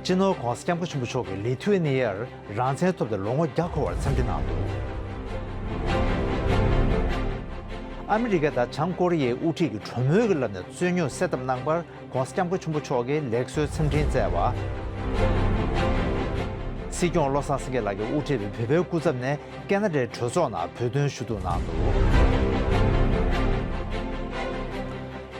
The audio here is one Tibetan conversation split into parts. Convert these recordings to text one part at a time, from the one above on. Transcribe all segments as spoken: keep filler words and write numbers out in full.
སྤྱི་ནོར་༧གོང་ས་༧སྐྱབས་མགོན་ཆེན་པོ་མཆོག་གིས་ལི་ཐུ་ཨེ་ནི་ཡར་རང་བཙན་ཐོབ་སྟེ་ལོ་ངོ་བརྒྱ་འཁོར་བར་འཚམས་འདྲི་གནང་འདུག་ཨ་མི་རི་ཀ་དང་བྱང་ཀོ་རི་ཡའི་དབུ་ཁྲིད་ཀྱིས་གྲོས་མོལ་གྱི་ལམ་ནས་རྩོད་རྙོག་སེལ་ཐབས་གནང་བར་༧གོང་ས་༧སྐྱབས་མགོན་ཆེན་པོ་མཆོག་གིས་ལེགས་གསོལ་འཚམས་འཕྲིན་བསྩལ་བ། སྲིད་སྐྱོང་བློ་བཟང་སེང་གེ་ལགས་ཀྱིས་དབུ་ཁྲིད་པའི་བོད་པའི་སྐུ་ཚབ་ནས་ཀེ་ན་ཌའི་གྲོས་ཚོགས་ནང་བོད་དོན་ཞུ་གཏུག་གནང་འདུག་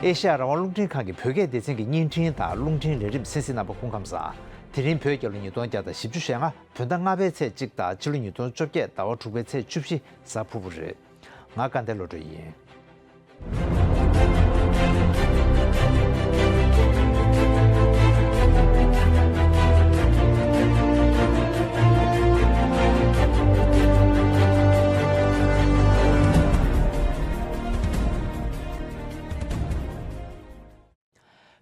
ཨེ་ཤ་ཡ་རང་དབང་རླུང་འཕྲིན་ཁང་གི་བོད་སྐད་སྡེ་ཚན་གྱི་བརྙན་འཕྲིན་དང་རླུང་འཕྲིན་ལས་རིམ་གསན་གཟིགས་རྣམ་པ་སྐུ་ཁམས་བཟང་། དེ་རིང་བོད་རྒྱལ་ལོ་ཉིས་སྟོང་བརྒྱ་དང་བཞི་བཅུ་ཞེ་ལྔ་བོད་ཟླ་ལྔ་པའི་ཚེས་གཅིག་དང་ཕྱི་ལོ་ཉིས་སྟོང་བཅོ་བརྒྱད་ཟླ་བ་དྲུག་པའི་ཚེས་བཅུ་བཞི་གཟའ་ཕུར་བུ་རེད། ང་དགའ་ལྡན་བློ་གྲོས་ཡིན།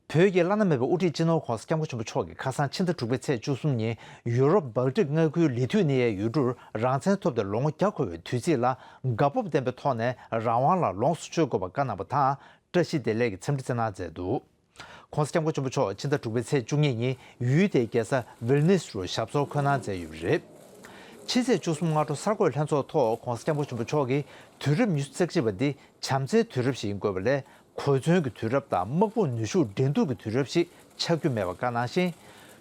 བོད་ཀྱི་བླ་ན་མེད་པའི་དབུ་ཁྲིད་སྤྱི་ནོར་༧གོང་ས་༧སྐྱབས་མགོན་ཆེན་པོ་མཆོག་གིས་ཁ་སང་ཕྱི་ཟླ་དྲུག་པའི་ཚེས་བཅུ་གསུམ་ཉིན་ཡུ་རོབ་སྦལ་ཏིག་མངའ་ཁུལ་ལི་ཐུ་ནི་ཡའི་ཡུལ་གྲུར་རང་བཙན་ཐོབ་སྟེ་ལོ་ངོ་བརྒྱ་འཁོར་བའི་དུས་ཚིགས་ལ་དགའ་སྤོབས་ལྡན་པའི་ཐོག་ནས་རང་དབང་ལ་ལོངས་སུ་སྤྱོད་དགོས་པ་བཀའ་གནང་བ་དང་བཀྲ་ཤིས་བདེ་ལེགས་ཀྱི་འཚམས་འདྲི་བསྩལ་གནང་མཛད་འདུག ༸གོང་ས་༸སྐྱབས་མགོན་ཆེན་པོ་མཆོག་ཕྱི་ཟླ་དྲུག་པའི་ཚེས་བཅུ་གཉིས་ཉིན་ཡུལ་དེའི་རྒྱལ་ས་ཝིལ་ནིས་རུ་ཞབས་སོར་འཁོད་གནང་མཛད་ཡོད་པ་རེད། ཕྱི་ཚེས་བཅུ་གསུམ་སྔ་དྲོ་གསར་འགོད་ལྷན་ཚོགས་ཐོག་༸གོང་ས་༸སྐྱབས་མགོན་ཆེན་པོ་མཆོག་གིས་དུས་རབས་ཉི་ཤུ་རྩ་གཅིག་པ་འདི་བྱམས་བརྩེའི་དུས་རབས་ཤིག་ཡིན་དགོས་པ་ལས། གོ་མཚོན་གྱི་དུས་རབས་དང་དམག་དཔུང་ནུས་ཤུགས་འགྲན་བསྡུར་གྱི་དུས་རབས་ཤིག་ཆགས་རྒྱུ་མེད་པ་བཀའ་གནང་ཞིང་།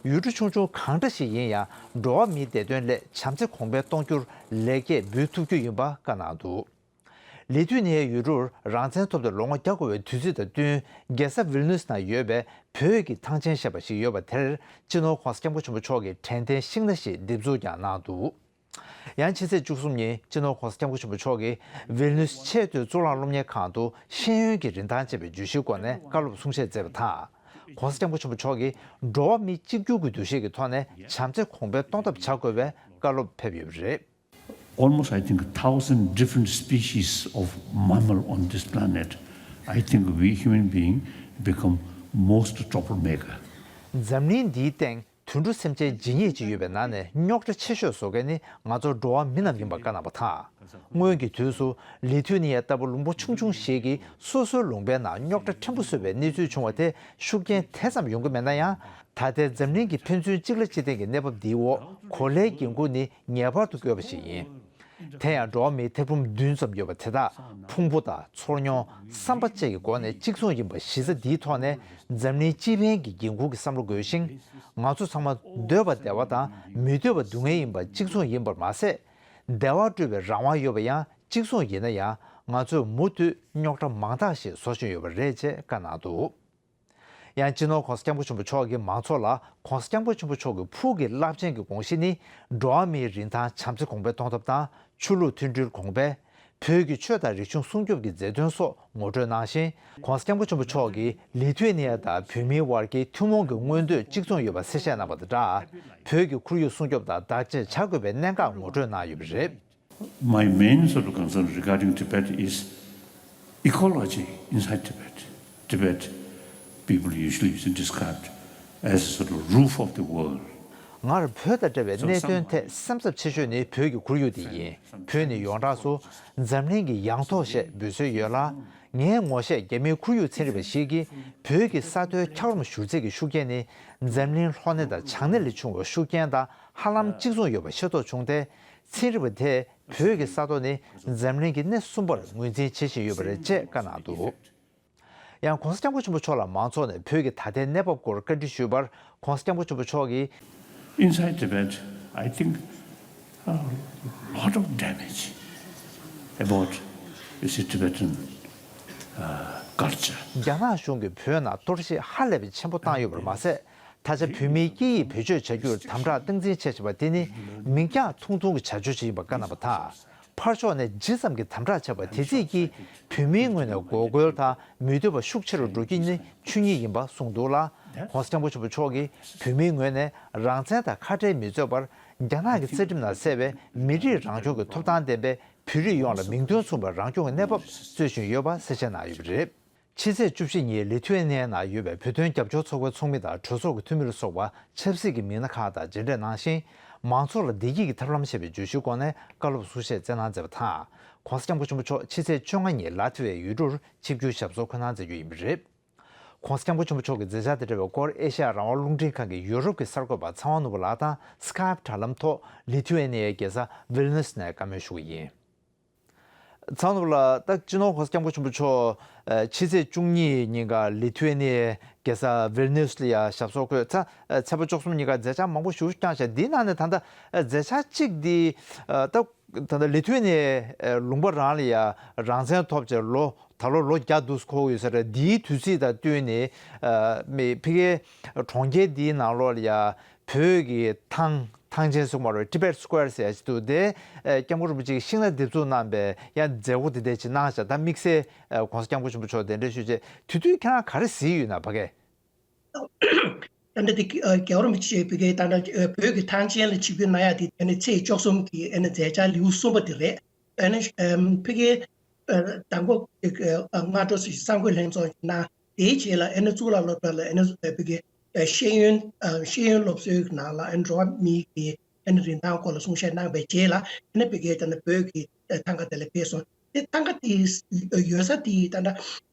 ཡུལ་གྲུ་ཆུང་ཆུང་གང་འདྲ་ཞིག་ཡིན་ཡང་འགྲོ་བ་མིའི་བདེ་དོན་སླད་བྱམས་བརྩེ་གོང་འཕེལ་གཏོང་རྒྱུར་ལེགས་སྐྱེས་འབུལ་ཐུབ་རྒྱུ་ཡིན་པ་བཀའ་གནང་འདུག་ལི་ཐུ་ནི་ཡའི་ཡུལ་གྲུར་རང་བཙན་ཐོབ་སྟེ་ལོ་ངོ་བརྒྱ་འཁོར་བའི་དུས་ཚིགས་དང་བསྟུན་རྒྱལ་ས་ཝིལ་ནུས་ནང་ཡོད་པའི་བོད་ཀྱི་ཐང་ཆེན་ཞེས་པ་ཞིག་ཡོད་པ་དེར་སྤྱི་ནོར་༸གོང་ས་༸སྐྱབས་མགོན་ཆེན་པོ་མཆོག་གིས་དྲན་རྟེན་ཤིང་སྣ་ཞིག་འདེབས་འཛུགས་ཀྱང་གནང་འདུག་ཡང་ཕྱི་ཚེས་བཅུ་གསུམ་ཉིན་སྤྱི་ནོར་༸གོང་ས་༸སྐྱབས་མགོན་ཆེན་པོ་མཆོག་གིས་ཝིལ་ནུས་ཆེས་མཐོའི་གཙུག་ལག་སློབ་གཉེར་ཁང་དུ་ཤེས་ཡོན་གྱི་རིན་ཐང་ཅེས་པའི་བརྗོད་གཞིའི་སྒོ་ནས་བཀའ་སློབ་གསུང་བཤད་མཛད་པ་དང་། ༸གོང་ས་༸སྐྱབས་མགོན་ཆེན་པོ་མཆོག་གིས་འགྲོ་བ་མི་གཅིག་གྱུར་གྱི་འདུ་ཤེས་ཀྱི་ཐོག་ནས་བྱམས་བརྩེ་གོང་འཕེལ་གཏོང་ཐབས་བྱ་དགོས་པའི་བཀའ་སློབ་ཕེབས་ཡོད་པ་རེད། Almost, I think, a thousand different species of mammal on this planet. I think we human being become most troublemaker. འཛམ་གླིང་འདིའི་སྟེང་དུད་འགྲོ་སེམས་ཅན་ཇི་སྙེད་ཅིག་ཡོད་པའི་ནང་ནས་རྙོག་དྲ་ཆེ་ཤོས་བཟོ་མཁན་ནི་ང་ཚོ་འགྲོ་བ་མི་རྣམས་ཡིན་པ་བཀའ་གནང་བ་དང་། སྔོན་གྱི་དུས་སུ་ལི་ཐུ་ནི་ཡ་ལྟ་བུ་ལུང་པ་ཆུང་ཆུང་ཞིག་གིས་སོ་སོའི་ལུང་པའི་ནང་རྙོག་དྲ་ཕྲན་བུ་བཟོ་བའི་གནས་ཚུལ་བྱུང་བ་དེ་ཤུགས་རྐྱེན་དེ་ཙམ་ཡོང་གི་མེད་ན་ཡང་། ད་ལྟའི་འཛམ་གླིང་གི་ཕན་ཚུན་གཅིག་ལ་གཅིག་བརྟེན་གྱི་གནས་བབ་འདིའི་འོག་གོ་ལའི་འགན་ཁུར་ནི་ངེས་པར་དུ་དགོས་པ་ཞིག་ཡིན། དེ་ཡང་འགྲོ་བ་མིའི་ཐེར་འབུམ་བདུན་ཙམ་ཡོད་པ་དེ་དག་ཕུང་པོ་དང་ཚོར་མྱོང་བསམ་པ་བཅས་ཀྱི་སྒོ་ནས་གཅིག་མཚུངས་ཡིན་པ་གཞི་རྩ་འདིའི་ཐོག་ནས་འཛམ་གླིང་སྤྱི་ཕན་གྱི་འགན་ཁུར་གྱི་བསམ་བློ་དགོས་ཤིང་། ང་ཚོ་ཚང་མ་འདོད་པ་བདེ་བ་དང་མི་འདོད་པ་སྡུག་བསྔལ་ཡིན་པ་གཅིག་མཚུངས་ཡིན་པར་མ་ཟད། བདེ་བ་སྤྲོད་པའི་རང་དབང་ཡོད་པ་ཡང་གཅིག་མཚུངས་ཡིན་ན་ཡང་། ང་ཚོས་མུ་མཐུད་རྙོག་དྲ་མང་དག་ཞིག་བཟོ་བཞིན་ཡོད་པ་རེད་ཅེས་བཀའ་གནང་འདུག་ཡང་སྤྱི་ནོར་༸གོང་ས་༸སྐྱབས་མགོན་ཆེན་པོ་མཆོག་གིས་མང་ཚོགས་ལ་༸གོང་ས་༸སྐྱབས་མགོན་ཆེན་པོ་མཆོག་གི་ཕུགས་ཀྱི་རླབས་ཆེན་གྱི་དགོངས་གཞི་ནི། འགྲོ་བ་མིའི་རིན་ཐང་བྱམས་བརྩེ་གོང་འཕེལ་གཏོང་ཐབས་དང་། ཆོས་ལུགས་མཐུན་སྒྲིལ་གོང་འཕེལ། བོད་ཀྱི་ཆོས་དང་རིག་གཞུང་སྲུང་སྐྱོབ་ཀྱི་མཛད་དོན་སོགས་ངོ་སྤྲོད་གནང་ཞིང་།༸གོང་ས་༸སྐྱབས་མགོན་ཆེན་པོ་མཆོག་གིས་ལི་ཐུ་ཨེ་ནི་ཡ་དང་བོད་མིའི་དབར་གྱི་ཐུན་མོང་གི་མངོན་འདོད་གཅིག་མཚུངས་ཡོད་པ་གསལ་བཤད་གནང་བ་དང་སྦྲགས། བོད་ཀྱི་ཁོར་ཡུག་སྲུང་སྐྱོབ་དང་བདག་གཅེས་བྱ་དགོས་པའི་གནད་འགག་ངོ་སྤྲོད་གནང་ཡོད་པ་རེད། My main sort of concern regarding Tibet is ecology inside Tibet. Tibet people usually is described as a sort of roof of the world. ངར་བོད་དང་འབྲེལ་བའི་གནད་དོན་ཐད་སེམས་འཚབ་ཆེ་ཤོས་ནི་བོད་ཀྱི་ཁོར་ཡུག་དེ་ཡིན། བོད་ནི་ཡོངས་གྲགས་སུ་འཛམ་གླིང་གི་ཡང་ཐོག་ཞེས་འབོད་སྲོལ་ཡོད་ལ། ངའི་ངོ་ཤེས་རྒྱ་མིའི་ཁོར་ཡུག་ཚན་རིག་པ་ཞིག་གིས་བོད་ཀྱི་ས་མཐོའི་འཁྱགས་རོམ་བཞུར་རྩི་གི་ཤུགས་རྐྱེན་ནི་འཛམ་གླིང་ལྷོ་སྣེ་དང་བྱང་སྣེ་ལས་བྱུང་བའི་ཤུགས་རྐྱེན་དང་ཧ་ལམ་གཅིག་མཚུངས་ཡོད་པ་ཤེས་རྟོགས་བྱུང་སྟེ། ཚན་རིག་པ་དེས་བོད་ཀྱི་ས་མཐོ་ནི་འཛམ་གླིང་གི་སྣེ་གསུམ་པར་ངོས་འཛིན་བྱེད་བཞིན་ཡོད་པ་རེད་ཅེས་བཀའ་གནང་འདུག་ཡང་༸གོང་ས་༸སྐྱབས་མགོན་ཆེན་པོ་མཆོག་ལ་མང་ཚོགས་ནས་བོད་ཀྱི་ད་ལྟའི་གནས་བབ་སྐོར་བཀའ་འདྲི་ཞུས་པར། ༸གོང་ས་༸སྐྱབས་མགོན་ཆེན་པོ་མཆོག་གིས། Inside Tibet, I think a lot of damage about, you see, Tibetan, uh, culture. རྒྱ་ནག་གཞུང་གིས་བོད་ནང་གཏོར་བཤིག་ཧ་ལས་པའི་ཆེན་པོ་བཏང་ཡོད་པར་མ་ཟད། ད་ཆ་བོད་མིའི་སྐད་ཡིག་བེད་སྤྱོད་བྱ་རྒྱུར་དམ་དྲག་སྟངས་འཛིན་བྱེད་བཞིན་པ་དེ་ནི་མིག་རྒྱང་ཐུང་ཐུང་གི་བྱ་སྤྱོད་ཅིག་ཡིན་པ་བཀའ་གནང་བ་དང་། ཕར་ཕྱོགས་ནས་ཇི་ཙམ་གྱིས་དམ་དྲག་བྱས་པ་དེ་ཙམ་གྱིས་བོད་མིའི་ངོས་ནས་འགོག་རྒོལ་དང་མི་འདོད་པ་ཤུགས་ཆེ་རུ་འགྲོ་རྒྱུ་ནི་ཆོས་ཉིད་ཡིན་པ་གསུངས་འདུག་ལ། ༸གོང་ས་༸སྐྱབས་མགོན་ཆེན་པོ་མཆོག་གིས་བོད་མིའི་ངོས་ནས་རང་བཙན་དང་ཁ་བྲལ་མི་བཟོད་པར་རྒྱ་ནག་གི་རྩ་ཁྲིམས་ནང་གསལ་བའི་མི་རིགས་རང་སྐྱོང་གི་ཐོབ་ཐང་ལྡན་པའི་བོད་རིགས་ཡོངས་ལ་མིང་དོན་མཚུངས་པའི་རང་སྐྱོང་གི་གནས་བབ་རྩོད་བཞིན་ཡོད་པ་གསལ་བཤད་གནང་ཡོད་པ་རེད། ཕྱི་ཚེས་བཅུ་བཞི་ཉིན་ལི་ཐུ་ཨེ་ནི་ཡའི་ནང་ཡོད་པའི་བོད་དོན་རྒྱབ་སྐྱོར་ཚོགས་པའི་ཚོགས་མི་དང་གྲོས་ཚོགས་ཀྱི་འཐུས་མི་ལ་སོགས་པ་ཆབ་སྲིད་ཀྱི་མི་སྣ་ཁག་དང་མཇལ་འཕྲད་གནང་ཞིང་། མང་ཚོགས་ལ་བདེ་སྐྱིད་ཀྱི་ཐབས་ལམ་ཞེས་པའི་བརྗོད་གཞིའི་སྒོ་ནས་བཀའ་སློབ་གསུང་བཤད་སྩལ་གནང་མཛད་པ་དང་། ༸གོང་ས་༸སྐྱབས་མགོན་ཆེན་པོ་མཆོག་ཕྱི་ཚེས་བཅོ་ལྔ་ཉིན་ལ་ཐི་ཝའི་ཡུལ་གྲུར་ཆིབས་བསྒྱུར་ཞབས་སོར་འཁོད་གནང་མཛད་རྒྱུ་ཡིན་པ་རེད། ༸གོང་ས་༸སྐྱབས་མགོན་ཆེན་པོ་མཆོག་གི་མཛད་འཆར་དང་འབྲེལ་བའི་སྐོར་ཨེ་ཤ་ཡ་རང་དབང་རླུང་འཕྲིན་ཁང་གི་ཡུ་རོབ་ཀྱི་གསར་འགོད་པ་ཚེ་དབང་ནོར་བུ་ལགས་དང་སི་ཀའེབ་དྲ་ལམ་ཐོག་ལི་ཐུ་ཨེ་ནི་ཡའི་རྒྱལ་ས་ཝིལ་ནུས་ནས་བཀའ་མོལ་ཞུ་གི་ཡིན། ཚང་ནུབ་ལ་ད་སྤྱི་ནོར་༸གོང་ས་༸སྐྱབས་མགོན་ཆེན་པོ་མཆོག་ཕྱི་ཚེས་བཅུ་གཉིས་ཉིན་ཀ་ལི་ཐུ་ཨེ་ནི་རྒྱལ་ས་ཝིལ་ནིའུ་སི་ལ་ཡ་ཞབས་སོར་འཁོད་ཚེས་པ་བཅུ་གསུམ་ཉིན་ཀ་མཛད་འཆར་མང་པོ་ཞིག་བསྐྱངས་ཤག་འདིའི་ནང་ནས་ད་ལྟ་མཛད་འཆར་གཅིག་འདི་ད་ད་ལྟ་ལི་ཐུ་ཨེ་ནི་ལུང་པ་རང་ལ་ཡ་རང་བཙན་ཐོབ་བྱས་ལོ་ད་ལོ་ལོ་བརྒྱ་འདུག་སེ་འཁོར་ཡོད་ས་རེད། འདིའི་དུས་ཚིགས་དང་བསྟུན་ནས་མི་ཕ་གིའི་གྲོང་ཁྱེར་འདིའི་ནང་ལོགས་ལ་ཡ་བོད་ཀྱི་ཐང་ཐང་ཆེན་གསུངས་པ་རེད། Tibet Square ཟེར་ཡ་ཅིག་འདུག་དེ་སྐྱབས་མགོན་རིན་པོ་ཆེས་ཤིང་ནགས་འདེབས་འཛུགས་གནང་པའི་ཡང་མཛད་སྒོ་དེ་འདྲ་ཅིག་གནང་ཤག་ད་དམིགས་བསལ་༸གོང་ས་༸སྐྱབས་མགོན་ཆེན་པོ་མཆོག་གདན་འདྲེན་ཞུས་རྗེས་དེ་དུས་ཁྱེད་རང་ག་རེ་གཟིགས་ཡོད་ན་ཕ་གིར། ད་ལྟ་དེ་རྒྱལ་བ་རིན་པོ་ཆེ་བོད་ཀྱི་ད་ལྟ་བོད་ཀྱི་ཐང་ཆེན་ལ་ཆིབས་བསྒྱུར་གནང་ཡ་དེ་ཨ་ནི་ཚེས་བཅུ་གསུམ་གྱི་ཨ་ནི་མཛད་འཆར་ལེའུ་གསུམ་པ་དེ་རེད། ཨ་ནི་ཕ་གིའི་མདང་དགོང་སྔ་དྲོ་གསར་འགོད་ལྷན་ཚོགས་གནང་། དེའི་རྗེས་ལ་ཨ་ནི་གཙུག་ལག་སློབ་གྲྭ་ལ་ཨ་ནི་ཕ་གི་ཤེས་ཡོན་ཤེས་ཡོན་སློབ་གསོའི་ནང་ལ་ཨ་ནི་འགྲོ་བ་མིའི་གི་ཨ་ནི་རིན་ཐང་སྐོར་ལ་གསུང་བཤད་གནང་བའི་རྗེས་ལ་ཨ་ནི་ཕ་གིའི་ད་ནི་བོད་ཀྱི་ཐང་ག་དེ་ལ་ཕེབས་སོང་། དེ་ཐང་ག་དེ་ཡོད་ས་དེ་ད་ལྟ་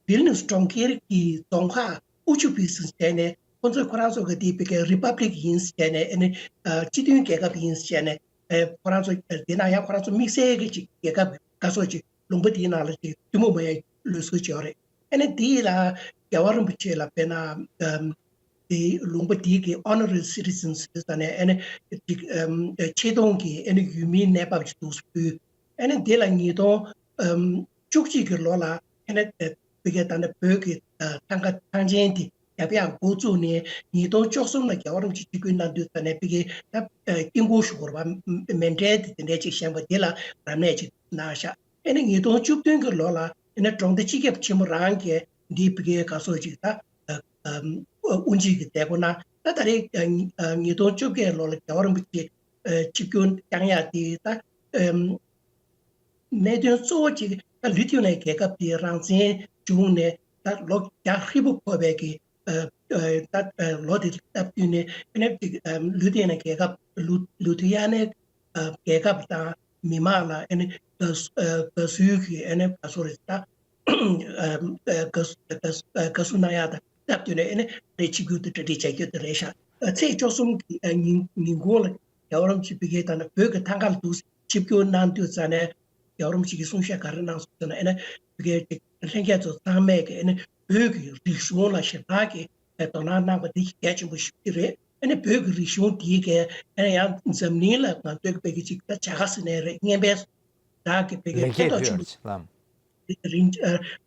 ཝིལ་ནུས་གྲོང་ཁྱེར་གྱི་རྫོང་ཁག་ཨུ་ཆུ་པི་སི་བྱས་ནས་ཁོང་ཚོས་ཁོ་རང་ཚོ་གི་དེ་ཕ་གི་རི་པབ་ལིག་ཡིན་ཟེར་ནས་ཨ་ནི་སྤྱི་མཐུན་རྒྱལ་ཁབ་ཡིན་ཟེར་ནས་ཁོ་རང་ཚོ་དེ་ནང་ཡང་ཁོ་རང་ཚོ་དམིགས་བསལ་གྱི་ཅིག་རྒྱལ་ཁབ་ག་ཚོད་ཅིག་ལུང་པ་དེའི་ནང་ལ་ཅིག་ཐུན་མོང་མ་ཡིན་ལུགས་སྲོལ་ཅིག་ཡོད་རེད། ཨ་ནི་དེ་ལ་རྒྱལ་བ་རིན་པོ་ཆེ་ལ་དཔེར་ན་དེ་ལུང་པ་དེའི་གི་ཨོ་ནོ་རེ་རི་སི་ཌེན་སི་ཟེར་ནས་ཨ་ནི་ཅིག་ཆེ་མཐོང་གི་ཨ་ནི་ཡུལ་མིའི་གནས་བབ་ཅིག་འདུག་སེ་ཕུལ། ཨ་ནི་དེ་ལ་ཉིས་སྟོང་བཅུ་གཅིག་གི་ལོ་ལ་ཨ་ནི་ཕ་གི་ད་ནི་བོད་ཀྱི་ཐང་ག་ཐང་ཆེན་དེ་རྒྱབ་ཡག་འགོ་བཙུགས་ནས་ཉིས་སྟོང་བཅུ་གསུམ་ལ་རྒྱལ་བ་རིན་པོ་ཆེ་ཆིབས་བསྒྱུར་གནང་དུས་ཙ་ནས་ཕ་གི་ད་དཀྱིལ་འཁོར་ཞུ་དགོས་རེད་པ། མཎྜལ་དེ་དེ་འདྲའི་ཅིག་བཞེངས་པ་དེ་ལ་རབ་གནས་ཅིག་གནང་ཤག་ཨ་ནི་ཉིས་སྟོང་བཅུ་བདུན་གྱི་ལོ་ལ་ཨ་ནི་གྲོང་སྡེ་སྤྱི་ཁྱབ་ཆེན་མོ་རང་གིས་འདི་ཕ་གིའི་ག་སོགས་ཅིག་ད་དབུ་འབྱེད་ཀྱི་མཛད་སྒོ་གནང་། ད་ད་རེས་ཉིས་སྟོང་བཅོ་བརྒྱད་ལོ་ལ་རྒྱལ་བ་རིན་པོ་ཆེ་ཆིབས་བསྒྱུར་བསྐྱངས་ཡག་དེ་ད་གནད་དོན་གཙོ་བོ་གཅིག་ད་ལི་ཐུ་ཨེ་ནི་རྒྱལ་ཁབ་དེ་རང་བཙན་བྱུང་ནས་ད་ལོ་བརྒྱ་ཧྲིལ་པོ་འཁོར་བའི་གི་ད་ལོ་དེ་སྟབས་བསྟུན་ནས་ཨ་ནི་ཅིག་ལི་ཐུ་ཨེ་ནི་རྒྱལ་ཁབ་ལུ་ལི་ཐུ་ཨེ་ནི་རྒྱལ་ཁབ་དང་མི་མང་ལ་ཨ་ནི་དགའ་བསུ་གི་ཨ་ནི་ག་སོ་རེད་ད་དགའ་བསུ་གནང་ཡག་དང་སྟབས་བསྟུན་ནས་ཨ་ནི་རེ་ཆིབས་བསྒྱུར་དེ་གྲ་སྒྲིག་བྱ་རྒྱུ་དེ་རེད་ཤག་ཚེས་བཅུ་གསུམ་གྱི་ཉིན་ཉིན་གུང་ལ་རྒྱལ་བ་རིན་པོ་ཆེ་ཕ་གིའི་ད་ནི་བོད་ཀྱི་ཐང་ག་ལ་འདུག་ཆིབས་བསྒྱུར་གནང་དུས་ཙ་ནས་རྒྱལ་བ་རིན་པོ་ཆེ་གིས་གསུང་བཤད་ག་རེ་གནང་སོང་ཟེར་ན་ཨ་ནི་ཕ་གིའི་ལྷན་རྒྱས་ཚོ་ཚང་མས་ཀྱི་ཨ་ནི་བོད་ཀྱི་རིག་གཞུང་ལ་ཞེ་དྲག་གི་དོ་སྣང་གནང་བ་དེ་གལ་ཆེན་པོ་ཞིག་རེད། ཨ་ནི་བོད་ཀྱི་རིག་གཞུང་དེའི་གི་ཨ་ནི་ཡང་འཛམ་གླིང་ལ་ང་ཚོའི་ཕ་གི་ཅིག་ད་བྱ་དགའ་ཟེར་ནའི་རེད། རྔན་པའི་བདག་གི་ཕ་གི་ཕན་ཐོགས་ཆེན་པོ་རིན་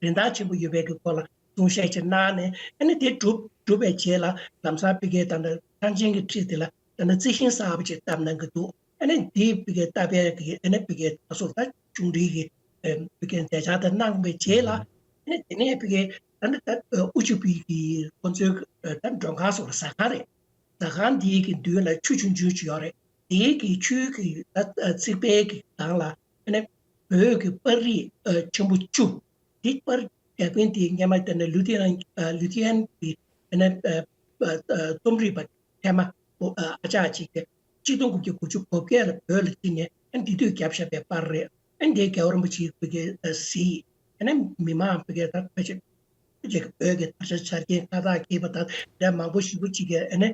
རིན་ཐང་ཆེན་པོ་ཡོད་པའི་གི་སྐོར་ལ་གསུང་བཤད་ཅིག་གནང་ནས་ཨ་ནི་དེ་གྲུབ་གྲུབ་པའི་རྗེས་ལ་ལམ་སང་ཕ་གི་ད་ལྟ་ཐང་ཆེན་གྱི་འཁྲིས་དེ་ལ་ད་ལྟ་རྩི་ཤིང་གསར་པ་ཅིག་བཏབ་གནང་གི་འདུག་ཨ་ནི་དེ་ཕ་གི་བཏབ་པའི་གི་ཨ་ནི་ཕ་གི་ད་སོ་ད་ཆུང་འདྲིས་གི་ཕ་གི་མཛད་འཆར་དེ་གནང་བའི་རྗེས་ལ་ཨ་ནི་དེ་ནས་ཕ་གི་ད་ལྟ་ད་ཨུ་ཆུ་པི་གི་ཁོ་ཚོའི་ད་མགྲོན་ཁང་སོགས་ལ་ཟ་ཁང་རེད། ཟ་ཁང་འདིའི་གི་མདུན་ལ་ཆུ་ཆུང་ཆུང་ཅིག་ཡོད་རེད། དེའི་གི་ཆུའི་གི་ཨ་ཨ་རྩིག་པའི་གི་སྒང་ལ་ཨ་ནི་བོད་ཀྱི་པར་རིས་ཨ་ཆེན་པོ་བཅུ། འདི་པར་རྒྱག་མཁན་དེ་སྔོན་མ་དེ་ནི་ལུ་ཐི་ཨན་ཨ་ལུ་ཐི་ཨན་གྱི་ཨ་ནི་ཨ་ཨ་ཨ་རྩོམ་རིག་པ་ཐེངས་མ་ཨ་ཅག་ཅིག་གིས་གཅིག་སྟོང་དགུ་བརྒྱ་དགུ་བཅུ་གོ་བརྒྱད་ལ་བོད་ལ་ཕྱིན་ནས་ཨ་ནི་དེ་དུས་བརྒྱབ་བཞག་པའི་པར་རེད། ཨ་ནི་དེ་རྒྱལ་བ་རིན་པོ་ཆེ་ཕ་གིར་གཟིགས། ཨ་ནི་མི་མང་ཕ་གིར་ད་ཕལ་ཆེར་ཅིག་བོད་ཀྱི་དར་ཆ་འཕྱར་མཁན་ཁ་བཏགས་འཁྱེར་པ་དང་དེ་འདྲ་མང་པོ་ཞེ་པོ་ཅིག་གིས་ཨ་ནི་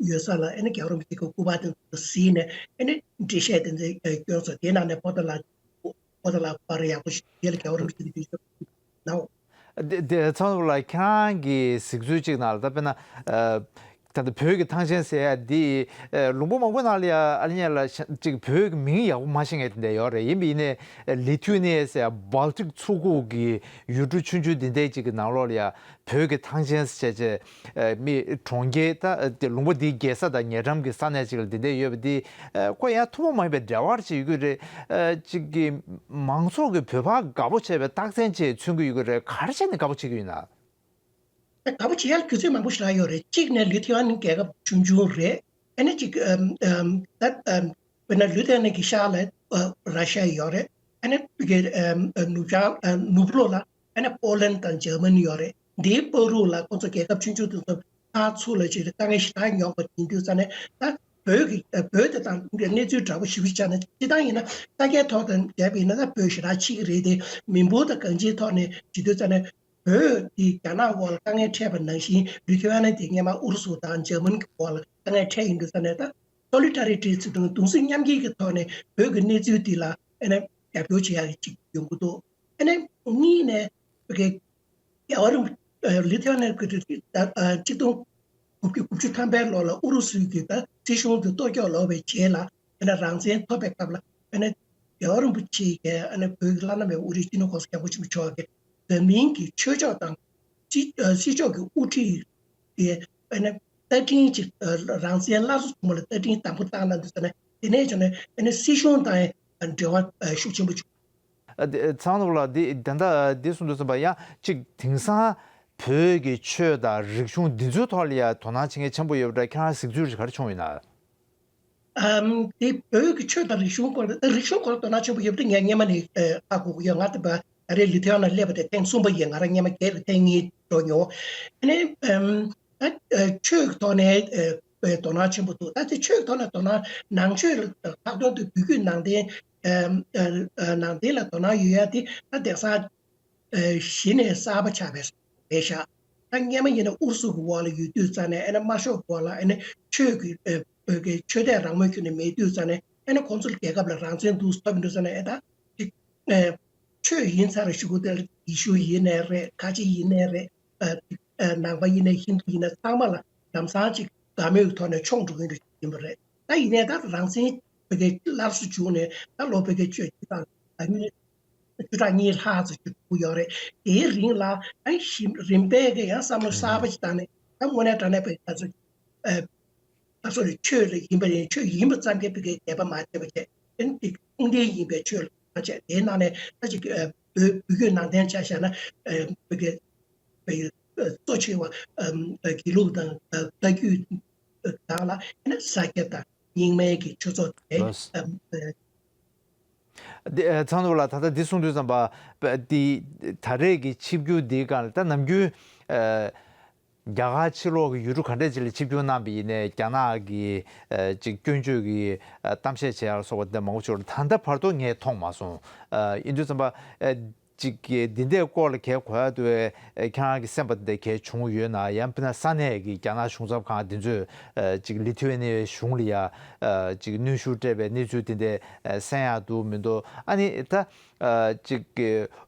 ཡོད་ས་ལ་ཨ་ནི་རྒྱལ་བ་རིན་པོ་ཆེ་གི་སྐུ་པར་དེ་ཚོ་གཟིགས་ནས་ཨ་ནི་འགྲེལ་བཤད་དེ་ཚོ་སྐྱོན་སོང་། དེའི་ནང་ནས་པོ་ཏཱ་ལ་པོ་ཏཱ་ལ་པར་ཡག་པོ་ཞིག་དེ་ལ་རྒྱལ་བ་རིན་པོ་ཆེ་གི་དུས་ཚོད་ནའོ། དེ་དེ་ཚང་ལ་ཁྱེད་རང་གི་གཟིགས་ཚུལ་ཅིག་ནང་ལ་ད་དཔེར་ན་ད་ལྟ་བོད་ཀྱི་ཐང་ཆེན་ཟེར་ཡ་འདི་ལུང་པ་མང་པོ་ནང་ལ་ཡ་ཨ་ནི་ལ་ཅིག་བོད་ཀྱི་མིང་ཡག་པོ་མ་ཤེས་མཁན་དེ་འདྲ་ཡོད་རེད། ཡིན་པ་ཡིན་ནའི་ལི་ཐུ་ནི་ཡ་ཟེར་ཡ་སྦལ་ཏིག་མཚོ་ཁུག་གི་ཡུལ་གྲུ་ཆུང་ཆུང་འདི་འདྲའི་ཅིག་གི་ནང་ལོགས་ལ་ཡ་བོད་ཀྱི་ཐང་ཆེན་ཟེར་བྱས་བྱས་མི་གྲོང་ཁྱེར་ད་དེ་ལུང་པ་འདིའི་རྒྱལ་ས་དང་ཉེ་འགྲམ་གྱི་ས་གནས་ཅིག་ལ་འདི་འདྲ་ཡོད་པ་འདི་ཁོ་ཡང་ཐུན་མོང་མ་ཡིན་པའི་འབྲེལ་བ་ཅིག་ཡོད་ཀྱི་རེད། ཅིག་གི་མང་ཚོགས་ཀྱིས་བོད་པ་དགའ་པོ་བྱས་པའི་རྟགས་མཚན་ཅིག་མཚོན་གྱི་ཡོད་ཀྱི་རེད། ག་རེ་བྱས་ནས་དགའ་པོ་བྱེད་ཀྱི་ཡོད་ན། ད་དགའ་པོ་བྱེད་ཡག་རྒྱུ་མཚན་མང་པོ་ཞེ་དྲག་ཡོད་རེད། གཅིག་ནས་ལི་ཐི་ཝ་ནི་རྒྱལ་ཁབ་ཆུང་ཆུང་རེད། ཨ་ནི་གཅིག་ཨམ་ཨམ་ད་ཨམ་དཔེར་ན་ལི་ཐི་ཝ་ནི་གི་ཤར་ལ་ཨ་ར་ཤ་ཡོད་རེད། ཨ་ནི་ཕ་གི་ཨམ་ཨ་ནུབ་བྱང་ཨ་ནུབ་ལོགས་ལ་ཨ་ནི་པོ་ལན་དང་འཇར་མ་ནི་ཡོད་རེད། འདིའི་བར་དུ་ལ་ཁོང་ཚོ་རྒྱལ་ཁབ་ཆུང་ཆུང་དེ་ཚོ་ཕར་ཚུར་ལ་ཅིག་དཀའ་ངལ་ཞེ་དྲག་མྱོང་བ་ཡིན་དུས་ཙང་ནས་ད་བོད་ཀྱི་ཨ་བོད་དེ་དང་གནས་ཚུལ་འདྲ་པོ་ཞིག་ཆགས་ན་སྤྱིར་བཏང་ཡིན་ན་ས་སྐྱའི་ཐོག་དང་བསྡད་པ་ཡིན་ན་ད་བོད་ཞེ་དྲག་ཕྱི་གི་རེད་དེ། མི་འབོར་དང་གང་ཅིའི་ཐོག་ནས་བྱེད་དུས་ཙང་ནས། བོད་དེ་རྒྱ་ནག་འོག་ལ་དཀའ་ངལ་འཕྲད་པ་ནང་བཞིན་ལི་ཐུ་ཨ་ནི་དེ་སྔོན་མ་ཨུ་རུ་སུ་དང་འཇར་མན་གྱི་འོག་ལ་དཀའ་ངལ་འཕྲད་ཡིན་དུས་ཙང་ནས། ད་སོ་ལི་ཌ་རི་ཊི་ཟེར་དུས་གདུང་སེམས་མཉམ་སྐྱེད་ཀྱི་ཐོག་ནས་བོད་ཀྱི་གནས་ཚུལ་འདི་ལ་ཨ་ནི་རྒྱབ་སྐྱོར་བྱེད་ཡག་གི་ཅིག་ཡོང་གི་འདུག་ཨ་ནི་གཉིས་ནས་བོད་ཀྱི་རྒྱལ་བ་རིན་པོ་ཆེ་ལི་ཐུ་ཨ་ནི་གི་ད་ཆིག་སྟོང་དགུ་བརྒྱ་དགུ་བཅུ་ཐམ་པའི་ལོ་ལ་ཨུ་རུ་སུའི་གི་ད་སྲིད་གཞུང་དེ་གཏོར་བཅོམ་ལོག་པའི་རྗེས་ལ་ཨ་ནི་རང་བཙན་ཐོབ་པའི་སྐབས་ལ་ཨ་ནི་རྒྱལ་བ་རིན་པོ་ཆེ་གིས་ཨ་ནི་བོད་ཀྱི་བླ་ན་མེད་པའི་དབུ་ཁྲིད་སྤྱི་ནོར་༸གོང་ས་༸སྐྱབས་མགོན་ཆེན་པོ་མཆོག་གིས་འཛམ་གླིང་གི་ཆོས་ཕྱོགས་དང་སྤྱི་ཨ་སྲིད་ཕྱོགས་ཀྱི་དབུ་ཁྲིད་དེ་ཨ་ནི་རྟ་མགྲིན་གཅིག་ཨ་རང་བཙན་སླར་གསོ་བྱུང་བ་ལ་རྟ་མགྲིན་དམ་པོ་བཏང་གནང་འདུག་ཟེར་ནས། དེ་ནས་བྱུང་ནས་ཨ་ནི་སྲིད་གཞུང་དང་འབྲེལ་བ་ཨ་ཤུགས་ཆེན་པོ་བྱུང་། ཨ་དེ་ཚང་ནོར་ལགས། འདི་ད་ལྟ་འདི་གསུངས་དུས་ཙམ་པ་ཡང་གཅིག་དེང་སང་བོད་ཀྱི་ཆོས་དང་རིག་གཞུང་འདི་ཚོའི་ཐོག་ལ་ཡང་དོ་སྣང་བྱེད་མཁན་ཆེན་པོ་ཡོད་པ་འདྲ། ཁྱེད་རང་གཟིགས་ཚུལ་ག་རེ་བྱུང་ཡོད་ན། ཨམ། དེ་བོད་ཀྱི་ཆོས་དང་རིག་གཞུང་སྐོར། རིག་གཞུང་སྐོར་དོ་སྣང་ཆེན་པོ་ཡོད་པ་དེ་ངས་སྔོན་མ་ནས་ཨ་ཧ་གོ་གི་ཡོད། ང་དེ་ད་རེས་ལི་ཐེ་ཝན་ལ་སླེབས་པ་དེ་ཐེངས་གསུམ་པ་ཡིན། ང་རང་སྔོན་མ་བརྒྱད་རེད། ཐེངས་གཉིས་འགྲོ་མྱོང་། ཨ་ནི་ཨམ། ད་ཨ་ཆོས་ཀྱི་ཐོག་ནས་ཨ་དོ་སྣང་ཆེན་པོ་འདུག་ད་དེ་ཆོས་ཀྱི་ཐོག་ནས་དོ་སྣང་། ནང་ཆོས་ལ་ལྷག་དོན་དུ་བོད་བརྒྱུད་ནང་བསྟན། ཨམ། ཨ་ཨ་ནང་བསྟན་ལ་དོ་སྣང་ཡོད་ཡ་དེ་ད་དེང་སང་ཨ་གཞི་ནས་གསར་པ་ཆགས་པ་རེད་ཤག་ད་སྔོན་མ་ཡིན་ན་ཨུ་རུ་སུ་གི་འོག་ལ་ཡོད་དུས་ཙང་ནས་ཨ་ནི་དམར་ཤོག་གི་འོག་ལ་ཨ་ནི་ཆོས་ཀྱི་ཨ་བོད་ཀྱི་ཆོས་དད་རང་མོས་ཁྱོན་ནས་མེད་དུས་ཙང་ནས། ཨ་ནི་ཁོང་ཚོ་ལ་རྒྱལ་ཁབ་ལ་རང་བཙན་འདུག་ཐོབ་ཡིན་དུས་ཙང་ནས། ཨ་ད་ཅིག་ཨ་ཆོས་ཡིན་ཚར་ཞུ་གི། དེ་ལ་ཡེ་ཤུ་ཡིན་ནའི་རེད། ཁ་ཆེ་ཡིན་ནའི་རེད། ཨ་ཨ་ནང་པ་ཡིན་ནའི་ཧིན་དུ་ཡིན་ནའི་ཚང་མ་ལ་ལམ་སང་ཅིག་དགའ་མོས་ཀྱི་ཐོག་ནས་མཆོངས་འགྲོ་གི་ཡིན་པ་རེད། ད་ཡིན་ནའི་ད་རང་བཙན་བོད་སྐད་སླར་གསོ་བྱུང་ནས་ད་ལོ་བོད་སྐད་ཆོས་སྤྱི་དང་ཨ་ནི་བཅུ་ཕྲག་གཉིས་ལྷག་ཙམ་ཅིག་འགྲོ་གི་ཡོད་རེད། དེའི་རིང་ལ་ཨ་ནི་ཞིབ་རིམ་པས་ཀྱི་ཡང་བསམ་བློ་གསར་པ་ཞིག་བཏང་ནས། ད་དངོས་གནས་དྲང་གནས་པའི་ད་ཚོ་ཨ་ད་སོ་རེ་ཆོས་ལ་ཡིན་པ་ཡིན། ཆོས་ཡིན་པ་ཙམ་གྱིས་བོད་སྐད་དད་པ་མ་བྱས་པ་བྱས། ཨ་ནི་དེ་ཁུངས་ལྡན་ཡིན་པའི་ཆོས་ལ་མ་བྱས། དེའི་ནང་ནས་ད་ཅིག་ཨ་བོད་བོད་བརྒྱུད་ནང་བསྟན་ཆ་བཞག་ན། ཨ་བོད་སྐད་པའི་གཙོ་ཆེ་བ་ཨམ་དགེ་ལུགས་དང་ཨ་བཀའ་བརྒྱུད་དང་ལ། ཨ་ནི་ས་སྐྱ་དང་རྙིང་མའི་གི་ཆོས་ཚོགས་དེ། ལགས། ཨམ་ཨ་འདི་ཨ་ཚང་ནོར་ལགས། ད་ལྟ་འདི་གསུངས་དུས་ཙམ་པ་འདི་ད་རེས་ཀྱི་ཆིབས་བསྒྱུར་འདིའི་སྒང་ལ་ད་ནམ་རྒྱུན་ཨ་རྒྱ་གར་ཕྱི་ལོགས་ཀྱི་ཡུལ་གྲུ་ག་འདྲས་ཅིག་ལ་ཆིབས་བསྒྱུར་གནང་པ་ཡིན་ནའི་རྒྱ་ནག་གི་ཨ་ཅིག་སྐྱོན་བརྗོད་ཀྱི་ཨ་གཏམ་བཤད་བྱེད་ཡག་སོགས་པ་འདི་མང་པོ་ཅིག་ཡོད་རེད། ད་ལྟ་བར་དུ་ངས་མཐོང་མ་སོང་། ཨ་ཡིན་དུས་ཙམ་པ་ཨ་ཅིག་གི་འདི་འདྲའི་སྐོར་ལ་གལ་གོ་ཡ་འདུག་པས། ཨ་ཁྱེད་རང་གི་སེམས་པ་འདི་གལ་བྱུང་ཡོད་ན། ཡང་དཔེར་ན་ས་གནས་ཀྱི་རྒྱ་ནག་གཞུང་ཚབ་ཁང་འདི་ཚོས་ཨ་ཅིག་ལི་ཐུ་ཝེ་ནི་ཡའི་གཞུང་ལ་ཡ་ཨ་ཅིག་གནོན་ཤུགས་སྤྲད་པའི་གནས་ཚུལ་འདི་འདྲའི་ཨ་གསན་ཡག་འདུག་མི་འདུག་ཨ་ནི་ད་ཨ་ཅིག་གི་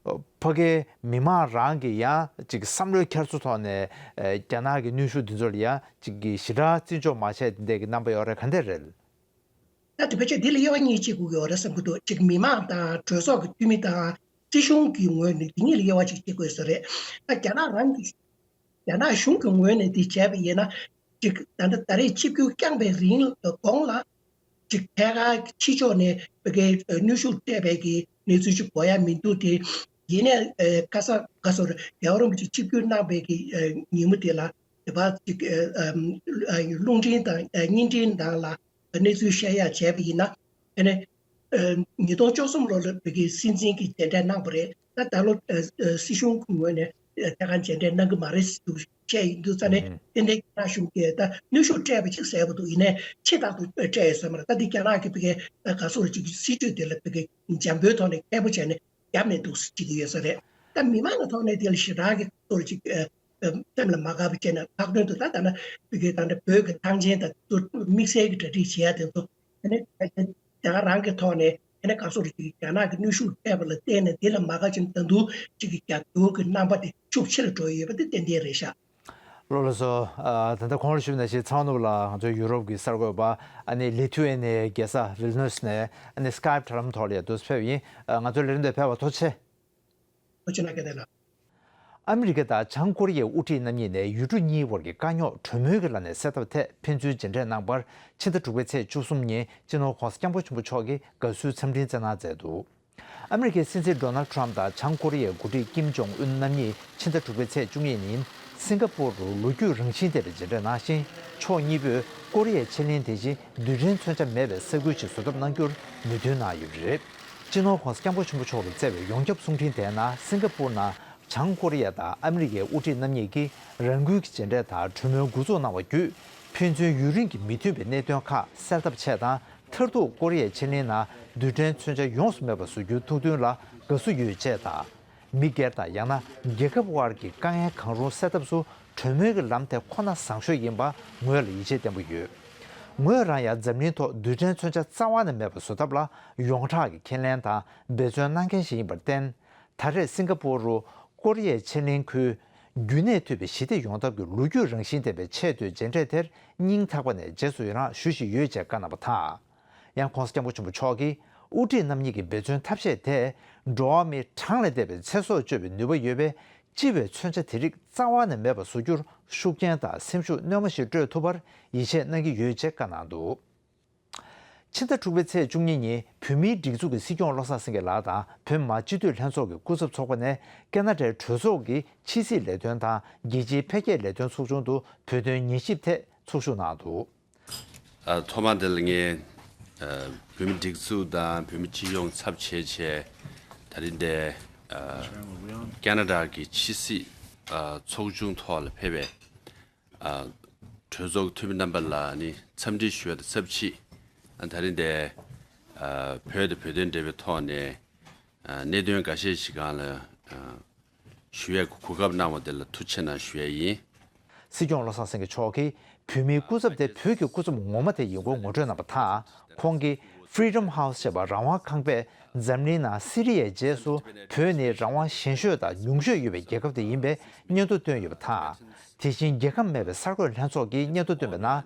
ཕ་གའི་མི་མང་རང་གི་ཡང་ཅིག་བསམ་བློའི་འཁྱེར་སོ་ཐོག་ནས་ཨ་རྒྱ་ནག་གི་གནོན་ཤུགས་འདི་ཚོ་ལ་ཡང་ཅིག་གི་ཞེ་དྲག་བརྩི་འཇོག་མ་བྱས་འདི་འདྲའི་གི་རྣམ་པ་ཡོད་རེད། ག་འདྲས་རེད། ད་དེ་ཕལ་ཆེར་འདི་ལ་དབྱེ་བ་གཉིས་ཕྱེ་དགོས་ཀྱི་ཡོད་རེད་བསམ་གྱི་འདུག་ཅིག་མི་མང་དང་གྲོས་ཚོགས་ཀྱི་འཐུས་མི་དང་སྲིད་གཞུང་གི་ངོས་ནས་འདི་གཉིས་ལ་དབྱེ་བ་ཅིག་ཕྱེ་དགོས་ས་རེད། ད་རྒྱ་ནག་རང་གི་རྒྱ་ནག་གཞུང་གི་ངོས་ནས་འདི་བྱས་པ་ཡིན་ན། ཅིག་ད་ལྟ་ད་རེས་ཆིབས་བསྒྱུར་བསྐྱངས་པའི་རིང་གོང་ལ་ཅིག་ཐད་ཀར་ཕྱི་ཕྱོགས་ནས་བོད་སྐད་གནོན་ཤུགས་སྤྲད་པའི་གི་གནས་ཚུལ་ཅིག་གོ་ཡ་མི་འདུག་དེ་ཡིན་ནའི་ཨ་ཁ་སང་ཁ་སང་རྒྱལ་བ་རིན་པོ་ཆེ་ཆིབས་བསྒྱུར་གནང་པའི་གི་ཨ་ཉིན་མོ་དེ་ལ། དེ་བར་ཅིག་ཨ་ཨ་རླུང་འཕྲིན་དང་ཨ་བརྙན་འཕྲིན་ནང་ལ་གནས་ཚུལ་བཤད་ཡ་བྱས་པ་ཡིན་ན། ཨ་ནི་ཨ་ཉིས་སྟོང་བཅུ་གསུམ་ལོ་ལ་བོད་ཀྱི་སྲིད་འཛིན་གྱི་མཇལ་འཕྲད་གནང་བ་རེད། ད་ད་ལོ་ཨ་ཨ་སྲིད་གཞུང་གི་ངོས་ནས་ཨ་ཐད་ཀར་མཇལ་འཕྲད་གནང་གི་མ་རེད་ཟེར་བཤད་ཡོད་དུས་ཙང་ནས། ཨུ་ཧུ། ཏན་ཏན་རྒྱ་ནག་གཞུང་གིས་ད་གནོན་ཤུགས་སྤྲད་པ་ཅིག་གསལ་པོ་འདུག་ཡིན་ནའི་ཆེ་རྟག་ཏུ་སྤྲད་ཡོད་ས་མ་རེད། ད་འདི་རྒྱ་ནག་གི་བོད་ཀྱི་ཨ་ག་སོགས་ཅིག་སྲིད་བྱུས་དེ་ལ་བོད་ཀྱི་འཇམ་པོའི་ཐོག་ནས་མཁས་པོ་བྱས་ནས་རྒྱབ་ནས་འདུག་ཟེར་གྱི་ཡོད་ས་རེད། ད་མི་མང་གི་ཐོག་ནས་དེ་ལ་ཞེ་དྲག་གི་ཐོག་ལ་ཅིག་ཨ་ཨ་སེམས་ལ་མ་དགའ་བ་བྱས་ན། ལྷག་དོན་དུ་ད་ད་ལྟ་བོད་ཀྱི་ད་ལྟ་བོད་ཀྱི་ཐང་ཆེན་དང་དེ་ཚོ་དམིགས་བསལ་གྱི་གྲ་སྒྲིག་བྱེད་ཡ་དེ་ཚོ། ཨ་ནི་རྒྱ་གར་རང་གི་ཐོག་ནས་ཨ་ནི་ག་སོགས་ཅིག་རྒྱ་ནག་གི་གནོན་ཤུགས་སྤྲད་པ་ལ་བརྟེན་ནས་དེ་ལ་མ་དགའ་བྱས་ན། ད་དུང་ཅིག་གི་རྒྱབ་སྐྱོར་གྱི་རྣམ་པ་དེ་ཤུགས་ཆེ་རུ་འགྲོ་ཡི་ཡོད་པ་དེ་ཏན་ཏན་རེད་ཤག་ལགས་ལགས་སོ། ཨ་ད་ལྟ་གོང་ལ་ཞུས་པ་ནང་བཞིན་ཚང་ནོར་བུ་ལགས་ང་ཚོའི་ཡུ་རོབ་ཀྱི་གསར་འགོད་པ། ཨ་ནི་ལི་ཐུ་ཝེ་ནི་ཡའི་རྒྱལ་ས་ཝིལ་ནུས་ནས་ཨ་ནི་སི་ཀའེབ་དྲ་ལམ་ཐོག་ལ་ཡ་འདུག་སེ་ཕེབས་ཡིན། ཨ་ང་ཚོའི་ལས་རིམ་དེར་ཕེབས་པར་ཐུགས་རྗེ་ཆེ། ཐུགས་རྗེ་གནང་། ཨ་མི་རི་ཀ་དང་བྱང་ཀོ་རི་ཡའི་དབུ་ཁྲིད་རྣམ་གཉིས་ནས་ཡུལ་གྲུ་གཉིས་དབར་གྱི་དཀའ་རྙོག་གྲོས་མོལ་གྱི་ལམ་ནས་སེལ་ཐབས་ཐད་ཕན་ཚུན་མཇལ་འཕྲད་གནང་བར་ཕྱི་ཟླ་དྲུག་པའི་ཚེས་བཅུ་གསུམ་ཉིན་སྤྱི་ནོར་༸གོང་ས་༸སྐྱབས་མགོན་ཆེན་པོ་མཆོག་གིས་དགའ་བསུའི་འཚམས་འཕྲིན་བསྩལ་གནང་མཛད་འདུག་ཨ་མི་རི་ཀའི་སྲིད་འཛིན་ཌོ་ནལ་ཌི་ཊརམ་ཕི་དང་བྱང་ཀོ་རི་ཡའི་འགོ་ཁྲིད་ཀིམ་ཇོང་ཨུན་རྣམ་གཉིས་ཕྱི་ཟླ་དྲུག་པའི་ཚེས་བཅུ་གཉིས་ཉིན་སིང་ག་པུར་དུ་ལོ་རྒྱུས་རང་བཞིན་ལྡན་པའི་མཇལ་འཕྲད་གནང་ཞིང་། ཕྱོགས་གཉིས་པོས་ཀོ་རི་ཡའི་ཕྱེད་གླིང་དེ་བཞིན་རྡུལ་ཕྲན་མཚོན་ཆ་མེད་པའི་ས་ཁུལ་ཞིག་བཟོ་ཐབས་གནང་རྒྱུར་མོས་མཐུན་གནང་ཡོད་པ་རེད། སྤྱི་ནོར་༸གོང་ས་༸སྐྱབས་མགོན་ཆེན་པོ་མཆོག་གིས་བསྩལ་བའི་ཡོངས་ཁྱབ་གསུང་འཕྲིན་དེའི་ནང་། སིང་ག་པུར་ནང་བྱང་ཀོ་རི་ཡ་དང་ཨ་མི་རི་ཀའི་དབུ་ཁྲིད་རྣམ་གཉིས་ཀྱིས་རང་འགུལ་གྱིས་མཇལ་འཕྲད་དང་གྲོས་མོལ་འགོ་འཛུགས་གནང་བ་བརྒྱུད། ཕན་ཚུན་ཡུན་རིང་གི་མི་མཐུན་པའི་གནད་དོན་ཁག་སེལ་ཐབས་ཆེད་དང་། མཐར་ཐུག་ཀོ་རི་ཡའི་ཕྱེད་གླིང་ནང་རྡུལ་ཕྲན་མཚོན་ཆ་ཡོངས་སུ་མེད་པ་བཟོ་རྒྱུའི་ཐུགས་འདུན་ལ་དགའ་བསུ་ཡོད་ཅེས་དང་། མི་སྒེར་དང་ཡང་ན་རྒྱལ་ཁབ་དབར་གྱི་དཀའ་ངལ་གང་རུང་སེལ་ཐབས་སུ་གྲོས་མོལ་གྱི་ལམ་དེ་ཁོ་ན་བཟང་ཤོས་ཡིན་པ་ངོས་ལ་ཡིད་ཆེས་བརྟན་པོ་ཡོད། ངོས་རང་ཡང་འཛམ་གླིང་ཐོག་རྡུལ་ཕྲན་མཚོན་ཆ་རྩ་བ་ནས་མེད་པ་བཟོ་ཐབས་ལ་ཡོངས་གྲགས་ཀྱི་ཁས་ལེན་དང་འབད་བརྩོན་གནང་མཁན་ཞིག་ཡིན་པར་བརྟེན། ད་རེས་སིང་ག་པུར་རུ་ཀོ་རི་ཡའི་ཕྱེད་གླིང་ཁུལ་རྒྱུན་གནས་ཐུབ་པའི་ཞི་བདེ་ཡོང་ཐབས་ཀྱི་ལོ་རྒྱུས་རང་བཞིན་ལྡན་པའི་ཆེས་མཐོའི་མཇལ་འཕྲད་དེར་སྙིང་ཐག་པ་ནས་རྗེས་སུ་ཡི་རང་ཞུ་བཞིན་ཡོད་ཅེས་བཀའ་གནང་བ་དང་། ཡང་༧གོང་ས་༧སྐྱབས་མགོན་ཆེན་པོ་མཆོག་གིས་དབུ་ཁྲིད་རྣམ་གཉིས་ཀྱི་འབད་བརྩོན་ཐབས་ཤེས་དེས་འགྲོ་བ་མིའི་གྲངས་ལས་འདས་པའི་ཚེ་སྲོག་གཅོད་པའི་ནུས་པ་ཡོད་པས་སྤྱི་བའི་མཚོན་ཆ་དེ་རིགས་རྩ་བ་ནས་མེད་པ་བཟོ་རྒྱུར་ཤུགས་རྐྱེན་དང་སེམས་ཤུགས་སྣོན་མ་ཞིག་སྤྲོད་ཐུབ་པར་ཡིད་ཆེས་གནང་གི་ཡོད་ཅེས་བཀའ་གནང་འདུག་ཕྱི་ཟླ་དྲུག་པའི་ཚེས་བཅུ་གཉིས་ཉིན་བོད་མིའི་སྒྲིག་འཛུགས་ཀྱི་སྲིད་སྐྱོང་བློ་བཟང་སེང་གེ་ལགས་དང་བོད་མི་མང་སྤྱི་འཐུས་ལྷན་ཚོགས་ཀྱི་སྐུ་ཚབ་ཚོགས་པ་ནས་ཁེ་ན་ཌའི་གྲོས་ཚོགས་ཀྱི་ཕྱི་སྲིད་ལས་དོན་དང་རྒྱལ་སྤྱིའི་འཕེལ་རྒྱས་ལས་དོན་ཚོགས་ཆུང་དུ་བོད་དོན་ཉན་ཞིབ་ཐད་ཚོགས་ཞུགས་གནང་འདུག་ཨ། ཐོག་མ་དེ་ལ་ངས་ཨ། བོད་མི་སྒྲིག་འཛུགས་དང་བོད་མི་སྤྱི་ཡོངས་ཚབ་བྱས་བྱས་ད་རིང་འདིར་ཨ། ཁེ་ན་ཌ་གི་ཕྱི་སྲིད་ཨ། ཚོགས་ཆུང་ཐོག་ལ་ཕེབས་པའི་ཨ། གྲོས་ཚོགས་འཐུས་མི་རྣམ་པ་ལ་ནི་འཚམས་འདྲི་ཞུ་བ་དང་ཚབ་ཅིག་ཨ། ད་རིང་འདིར་ཨ། བོད་དང་བོད་དོན་འབྲེལ་བའི་ཐོག་ནས་ཨ། གནད་དོན་འགའ་ཤས་ཤིག་སྒང་ལ་ཨ། ཞུ་ཡས་གོ་སྐབས་གནང་བ་དེ་ལ་ཐུགས་རྗེ་ཆེ་གནང་ཞུ་ཡས་ཡིན། སྲིད་སྐྱོང་བློ་བཟང་སེང་གེ་མཆོག་གིས་བོད་མིའི་སྐུ་ཚབ་དེ་བོད་ཀྱི་སྐུ་ཚབ་ངོ་མ་དེ་ཡིན་སྐོར་ངོ་སྤྲོད་གནང་བ་དང་། ཁོང་གིས་Freedom House ཞེས་པ་རང་དབང་ཁང་པས་འཛམ་གླིང་ནང་སི་རི་ཡའི་རྗེས་སུ་བོད་ནི་རང་དབང་ཞན་ཤོས་དང་ཉུང་ཤོས་ཡོད་པའི་རྒྱལ་ཁབ་དེ་ཡིན་པའི་སྙན་ཐོ་བཏོན་ཡོད་པ་དང་། དེ་བཞིན་རྒྱལ་ཁམས་མེད་པའི་གསར་འགོད་ལྷན་ཚོགས་ཀྱིས་སྙན་ཐོ་བཏོན་པའི་ནང་།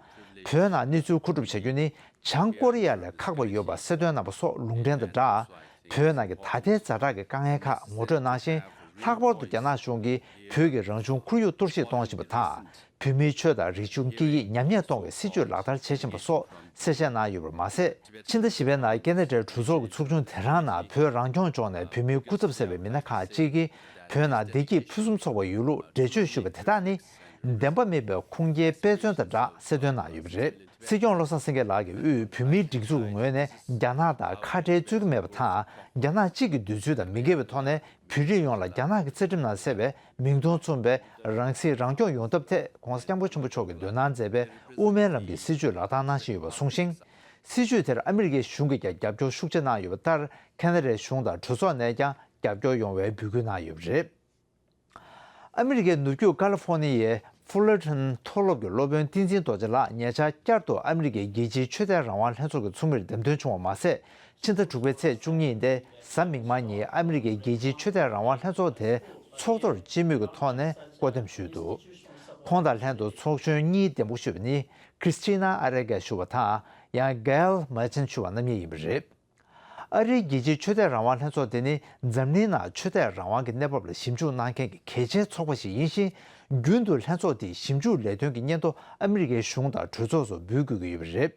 བོད་ནང་གནས་ཚུལ་མཁོ་སྒྲུབ་བྱ་རྒྱུ་ནི་བྱང་ཀོ་རི་ཡ་ལས་ཁག་པ་ཡོད་པ་གསལ་སྟོན་གནང་བ་སོགས་ལུང་འདྲེན་དང་སྦྲགས། བོད་ནང་གི་ད་ལྟའི་ཛ་དྲག་གི་དཀའ་ངལ་ཁག་ངོ་སྤྲོད་གནང་ཞིང་། ལྷག་པར་དུ་རྒྱ་ནག་གཞུང་གིས་བོད་ཀྱི་རང་བྱུང་ཁོར་ཡུག་གཏོར་བཤིག་གཏོང་བཞིན་པ་དང་། བོད་མིའི་ཆོས་དང་རིག་གཞུང་སྐད་ཡིག་ཉམས་ཉེས་གཏོང་བའི་སྲིད་བྱུས་ལག་བསྟར་བྱེད་བཞིན་པ་སོགས་གསལ་བཤད་གནང་ཡོད་པར་མ་ཟད། ཕྱི་ཟླ་བཞི་པའི་ནང་ཁེ་ན་ཌའི་གྲོས་ཚོགས་ཀྱི་ཚོགས་ཆུང་དེ་རང་ནང་བོད་རང་སྐྱོང་ལྗོངས་ནས་བོད་མིའི་སྐུ་ཚབ་ཟེར་བའི་མི་སྣ་ཁག་ཅིག་གིས་བོད་ནང་བདེ་སྐྱིད་ཕུན་སུམ་ཚོགས་པ་ཡོང་ལུགས་འགྲེལ་བརྗོད་ཞུས་པ་དེ་དག་ནི། བདེན་པ་མིན་པའི་ཁུངས་སྐྱེལ་དཔེ་མཚོན་དང་སྦྲགས་གསལ་སྟོན་གནང་ཡོད་པ་རེད། སྲིད་སྐྱོང་བློ་བཟང་སེང་གེ་ལགས་ཀྱིས་དབུས་བོད་མིའི་སྒྲིག་འཛུགས་ཀྱི་ངོས་ནས་རྒྱ་ནག་དང་ཁ་བྲལ་རྩོད་ཀྱི་མེད་པ་དང་། རྒྱ་ནག་གཅིག་གི་འདོད་ཚུལ་དང་མི་འགལ་བའི་ཐོག་ནས་བོད་རིགས་ཡོངས་ལ་རྒྱ་ནག་གི་རྩ་ཁྲིམས་ནང་གསལ་བའི་མིང་དོན་མཚུངས་པའི་རང་སྲིད་རང་སྐྱོང་ཡོང་ཐབས་ཐད་༧གོང་ས་༧སྐྱབས་མགོན་ཆེན་པོ་མཆོག་གིས་འདོད་སྣང་མཛད་པའི་དབུ་མའི་ལམ་གྱི་སྲིད་བྱུས་ལག་བསྟར་གནང་བཞིན་ཡོད་པ་གསུངས་ཤིང་། སྲིད་བྱུས་དེར་ཨ་མི་རི་ཀའི་གཞུང་གིས་ཀྱང་རྒྱབ་སྐྱོར་ཤུགས་ཆེ་གནང་ཡོད་པ་ལྟར། ཁེ་ན་ཌའི་གཞུང་དང་གྲོས་ཚོགས་ནས་ཀྱང་རྒྱབ་སྐྱོར་ཡོང་བའི་འབོད་སྐུལ་གནང་ཡོད་པ་རེད། ཨ་མི་རི་ཀའི་ནུབ་རྒྱུད་ཀ་ལི་ཧྥོ་ནི་ཡའི་ཧྥུ་ལར་ཊོན་མཐོ་སློབ་ཀྱི་སློབ་དཔོན་བསྟན་འཛིན་རྡོ་རྗེ་ལགས་ཉེ་ཆར་བསྐྱར་དུ་ཨ་མི་རི་ཀའི་རྒྱལ་སྤྱིའི་ཆོས་དད་རང་དབང་ལྷན་ཚོགས་ཀྱི་ཚོགས་མིར་འདེམས་ཐོན་བྱུང་བ་མ་ཟད། ཕྱི་ཟླ་དྲུག་པའི་ཚེས་བཅུ་གཉིས་སྟེ་གཟའ་མིག་དམར་ཉིན་ཨ་མི་རི་ཀའི་རྒྱལ་སྤྱིའི་ཆོས་དད་རང་དབང་ལྷན་ཚོགས་དེའི་ཚོགས་གཙོར་སྤྱི་མོས་ཀྱི་ཐོག་ནས་བསྐོ་འདེམས་ཞུས་འདུག་ཁོང་དང་ལྷན་དུ་ཚོགས་གཞོན་གཉིས་འདེམས་བསྐོ་ཞུས་པ་ནི་ཁྲི་སི་ཊི་ན་ཨ་རེ་གྷ་ཞུ་བ་དང་། ཡང་གྷེལ་མར་ཆན་ཞུ་བ་རྣམ་གཉིས་ཡིན་པ་རེད། ཨ་རིའི་རྒྱལ་སྤྱིའི་ཆོས་དད་རང་དབང་ལྷན་ཚོགས་དེ་ནི་འཛམ་གླིང་ནང་ཆོས་དད་རང་དབང་གི་གནས་བབ་ལ་ཞིབ་འཇུག་གནང་མཁན་གྱི་གལ་ཆེའི་ཚོགས་པ་ཞིག་ཡིན་ཞིང་། རྒྱུན་དུ་ལྷན་ཚོགས་དེའི་ཞིབ་འཇུག་ལས་དོན་གྱི་སྙན་ཐོ་ཨ་མི་རི་ཀའི་གཞུང་དང་གྲོས་ཚོགས་སུ་འབུལ་དགོས་ཀྱི་ཡོད་པ་རེད།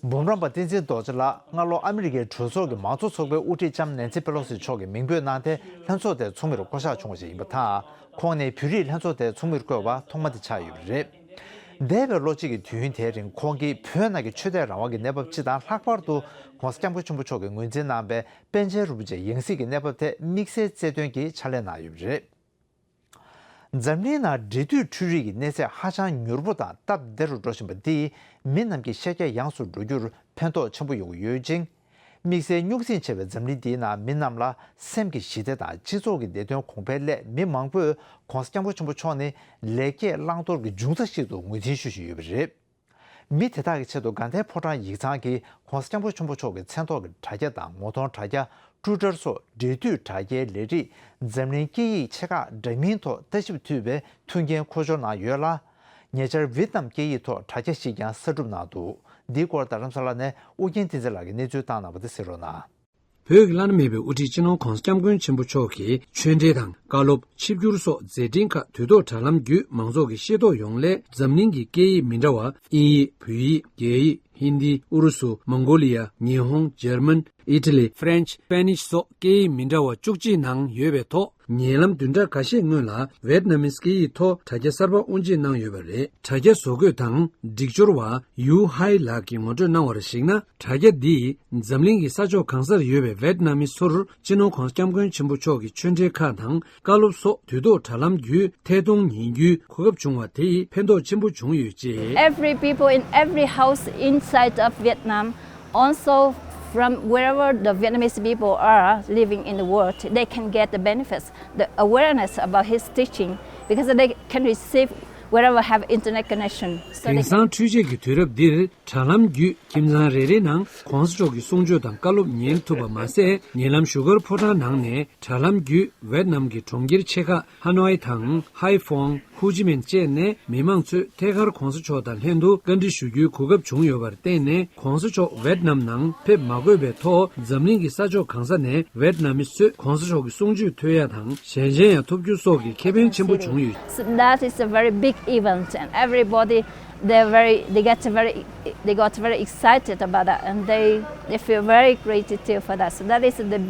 འབུམ་རམས་པ་བསྟན་འཛིན་རྡོ་རྗེ་ལགས་སྔ་ལོ་ཨ་མི་རི་ཀའི་གྲོས་ཚོགས་ཀྱི་མང་གཙོ་ཚོགས་པའི་དབུ་ཁྲིད་ལྕམ་ནན་སི་པེ་ལོ་སི་མཆོག་གིས་མིང་འབོད་གནང་སྟེ་ལྷན་ཚོགས་དེའི་ཚོགས་མིར་བསྐོ་གཞག་བྱུང་བ་ཞིག་ཡིན་པ་དང་། ཁོང་ནི་བོད་རིགས་ལྷན་ཚོགས་དེའི་ཚོགས་མིར་བསྐོས་པ་ཐོག་མ་དེ་ཆགས་ཡོད་པ་རེད། འདས་པའི་ལོ་གཅིག་གི་དུས་ཡུན་དེའི་རིང་ཁོང་གིས་བོད་ནང་གི་ཆོས་དད་རང་དབང་གི་གནས་བབ་སྤྱི་དང་། ལྷག་པར་དུ་༧གོང་ས་༧སྐྱབས་མགོན་ཆེན་པོ་མཆོག་གིས་ངོས་འཛིན་གནང་པའི་པཎ་ཆེན་རིན་པོ་ཆེའི་ཡང་སྲིད་ཀྱི་གནས་བབ་ཐད་དམིགས་བསལ་རྩལ་འདོན་གྱི་ཕྱག་ལས་གནང་ཡོད་པ་རེད། འཛམ་གླིང་ནང་འབྲེལ་མཐུད་འཕྲུལ་རིག་གི་གནས་ཚད་ཧ་ཅང་མྱུར་པོ་དང་སྟབས་བདེ་རུ་འགྲོ་བཞིན་པ་འདིས་མི་རྣམས་ཀྱི་ཤེས་རྒྱ་ཡངས་སུ་འགྲོ་རྒྱུར་ཕན་ཐོགས་ཆེན་པོ་ཡོང་གི་ཡོད་ཅིང་། དམིགས་བསལ་རྙོག་འཛིང་ཆེ་བའི་འཛམ་གླིང་འདིའི་ནང་མི་རྣམས་ལ་སེམས་ཀྱི་ཞི་བདེ་དང་སྤྱི་ཚོགས་ཀྱི་བདེ་དོན་གོང་འཕེལ་སླད། མི་མང་པོས་༧གོང་ས་༧སྐྱབས་མགོན་ཆེན་པོ་མཆོག་ནི་ལེགས་སྐྱེས་བླང་དོར་གྱི་འབྱུང་རྩ་ཞིག་ཏུ་ངོས་འཛིན་ཞུ་བཞིན་ཡོད་པ་རེད། མི་དེ་དག་གི་ཆེད་དུ་དགའ་ལྡན་ཕོ་བྲང་ཡིག་ཚང་གིས་༧གོང་ས་༧སྐྱབས་མགོན་ཆེན་པོ་མཆོག་གི་མཚན་ཐོག་གི་དྲ་རྒྱ་དང་ངོ་གདོང་དྲ་རྒྱ། ཊུའི་ཊར་སོགས་འབྲེལ་མཐུད་དྲ་རྒྱའི་ལས་རིགས། འཛམ་གླིང་སྐད་ཡིག་ཆེ་ཁག་འདྲ་མིན་ཐོག་ལྟ་ཞིབ་ཐུབ་པའི་མཐུན་རྐྱེན་མཁོ་སྦྱོར་གནང་ཡོད་ལ། ཉེ་ཆར་ཝེད་ནམ་སྐད་ཡིག་ཐོག་དྲ་རྒྱ་ཞིག་ཀྱང་གསར་སྒྲུབ་གནང་འདུག་འདིའི་སྐོར་རྡ་རམ་ས་ལ་ནས་ཨོ་རྒྱན་བསྟན་འཛིན་ལགས་ཀྱིས་གནས་ཚུལ་བཏང་གནང་བ་དེ་གསན་རོགས་གནང་། བོད་ཀྱི་བླ་ན་མེད་པའི་དབུ་ཁྲིད་སྤྱི་ནོར་༧གོང་ས་༧སྐྱབས་མགོན་ཆེན་པོ་མཆོག་གིས་ཆོས་འབྲེལ་དང་བཀའ་སློབ། ཆིབས་བསྒྱུར་སོགས་མཛད་འཕྲིན་ཁག་དུས་ཐོག་དྲ་ལམ་བརྒྱུད་མང་ཚོགས་ཀྱི་ཤེས་རྟོགས་ཡོང་སླད། འཛམ་གླིང་གི་སྐད་ཡིག་མི་འདྲ་བ། དབྱིན་ཡིག་བོད་ཡིག་རྒྱ་ཡིག་ཧིན་དི། ཨུ་རུ་སུ། མོང་གོ་ལི་ཡ། ཉི་ཧོང་། འཇར་མན། ཨི་ཊ་ལི། ཧྥ་རན་ཆི། སྤེ་ནིཤ་སོགས་སྐད་ཡིག་མི་འདྲ་བ་བཅུ་གཅིག་ནང་ཡོད་པའི་ཐོག་ཉེ་ལམ་བདུན་ཕྲག་ཁ་ཤས་སྔོན་ལ་ཝེད་ནམ་མིས་སྐད་ཡིག་ཐོག་དྲ་རྒྱ་གསར་པ་དབུ་འབྱེད་གནང་ཡོད་པ་རེད། དྲ་རྒྱ་བཟོ་བཀོད་དང་སྒྲིག་སྦྱོར་བ་ཡུ་ཧའེ་ལགས་ཀྱིས་ངོ་སྤྲོད་གནང་བར་གཞིགས་ན། དྲ་རྒྱ་འདིས་འཛམ་གླིང་གི་ས་ཕྱོགས་གང་སར་ཡོད་པའི་ཝེད་ནམ་མི་ཚོར་སྤྱི་ནོར་༧གོང་ས་༧སྐྱབས་མགོན་ཆེན་པོ་མཆོག་གི་ཆོས་འབྲེལ་ཁག་དང་བཀའ་སློབ་སོགས་དུས་ཐོག་དྲ་ལམ་བརྒྱུད་ཐད་གཏོང་ཉན་རྒྱུའི་གོ་སྐབས་བྱུང་བ་དེས་ཕན་ཐོགས་ཆེན་པོ་བྱུང་ཡོད་ཅེས། Every people in every house inside of Vietnam also From wherever the Vietnamese people are living in the world, they can get the benefits, the awareness about his teaching, because they can receive wherever have internet connection. So they དེང་སང་འཕྲུལ་ཆས་ཀྱི་དུས་རབས་འདིར་དྲ་ལམ་བརྒྱུད་ཁྱིམ་ཚང་རེ་རེའི་ནང་གོང་ས་མཆོག་གི་གསུང་ཆོས་དང་བཀའ་སློབ་ཉན་ཐུབ་པ་མ་ཟད། ཉེ་ལམ་བཞུགས་སྒར་ཕོ་བྲང་ནང་ནས་དྲ་ལམ་བརྒྱུད་ཝེད་ནམ་གྱི་གྲོང་ཁྱེར་ཆེ་ཁག་ཧ་ནོའི་དང་ཧའེ་ཕོང་། ཧུའུ་ཅི་མིན་བཅས་ནས་མི་མང་ཚོས་ཐད་ཀར་གོང་ས་མཆོག་དང་ལྷན་དུ་བཀའ་འདྲི་ཞུ་རྒྱུའི་གོ་སྐབས་བྱུང་ཡོད་པར་བརྟེན་ནས། གོང་ས་མཆོག་ཝེད་ནམ་ནང་ཕེབས་མ་དགོས་པའི་ཐོག་འཛམ་གླིང་གི་ས་ཕྱོགས་གང་ས་ནས་ཝེད་ནམ་མི་ཚོས་གོང་ས་མཆོག་གི་གསུང་ཆོས་ཐོས་ཡ་དང་ཞལ་མཇལ་ཡང་ཐོབ་རྒྱུ་སོགས་ཀྱི་ཁེ་ཕན་ཆེན་པོ་བྱུང་ཡོད། So that is a very big event, and everybody, they're very, they get very, they got very excited about that, and they, they feel very gratitude for that. So that is the,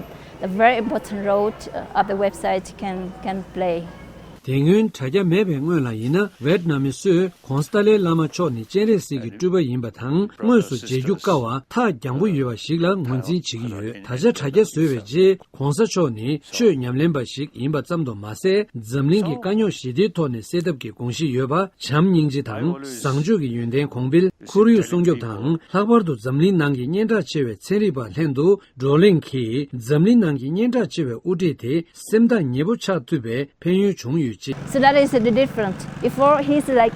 the very important role, uh, of the website can, can play. དེ་སྔོན་དྲ་རྒྱ་མེད་པའི་སྔོན་ལ་ཡིན་ན། ཝེད་ནམ་མི་ཚོས་གོང་ས་ཏཱ་ལའི་བླ་མ་མཆོག་ནི་སྤྱན་རས་གཟིགས་ཀྱི་སྤྲུལ་པ་ཡིན་པ་དང་། དངོས་སུ་མཇལ་རྒྱུ་དཀའ་བ། ཐག་རྒྱང་པོ་ཡོད་པ་ཞིག་ལ་ངོས་འཛིན་བྱེད་ཀྱི་ཡོད། ད་ཆ་དྲ་རྒྱ་བཟོས་པའི་རྗེས། གོང་ས་མཆོག་ནི་ཆོས་ཉམས་ལེན་པ་ཞིག་ཡིན་པ་ཙམ་དུ་མ་ཟད། འཛམ་གླིང་གི་དཀའ་རྙོག་ཞི་བདེའི་ཐོག་ནས་སེལ་ཐབས་ཀྱི་དགོངས་གཞི་ཡོད་པ། བྱམས་སྙིང་རྗེ་དང་བཟང་སྤྱོད་ཀྱི་ཡོན་ཏན་གོང་འཕེལ། ཁོར་ཡུག་སྲུང་སྐྱོབ་དང་། ལྷག་པར་དུ་འཛམ་གླིང་ནང་གི་སྙན་གྲགས་ཆེ་བའི་ཚན་རིག་པ་ལྷན་དུ་བགྲོ་གླེང་གིས། འཛམ་གླིང་ནང་གི་སྙན་གྲགས་ཆེ་བའི་དབུ་ཁྲིད་དེ་སེམས་ཐག་ཉེ་པོ་ཆགས་ཐུབ་པའི་ཕན་ཡོན་བྱུང་ཡོད་ཅེས། So that is the difference. Before, he's like,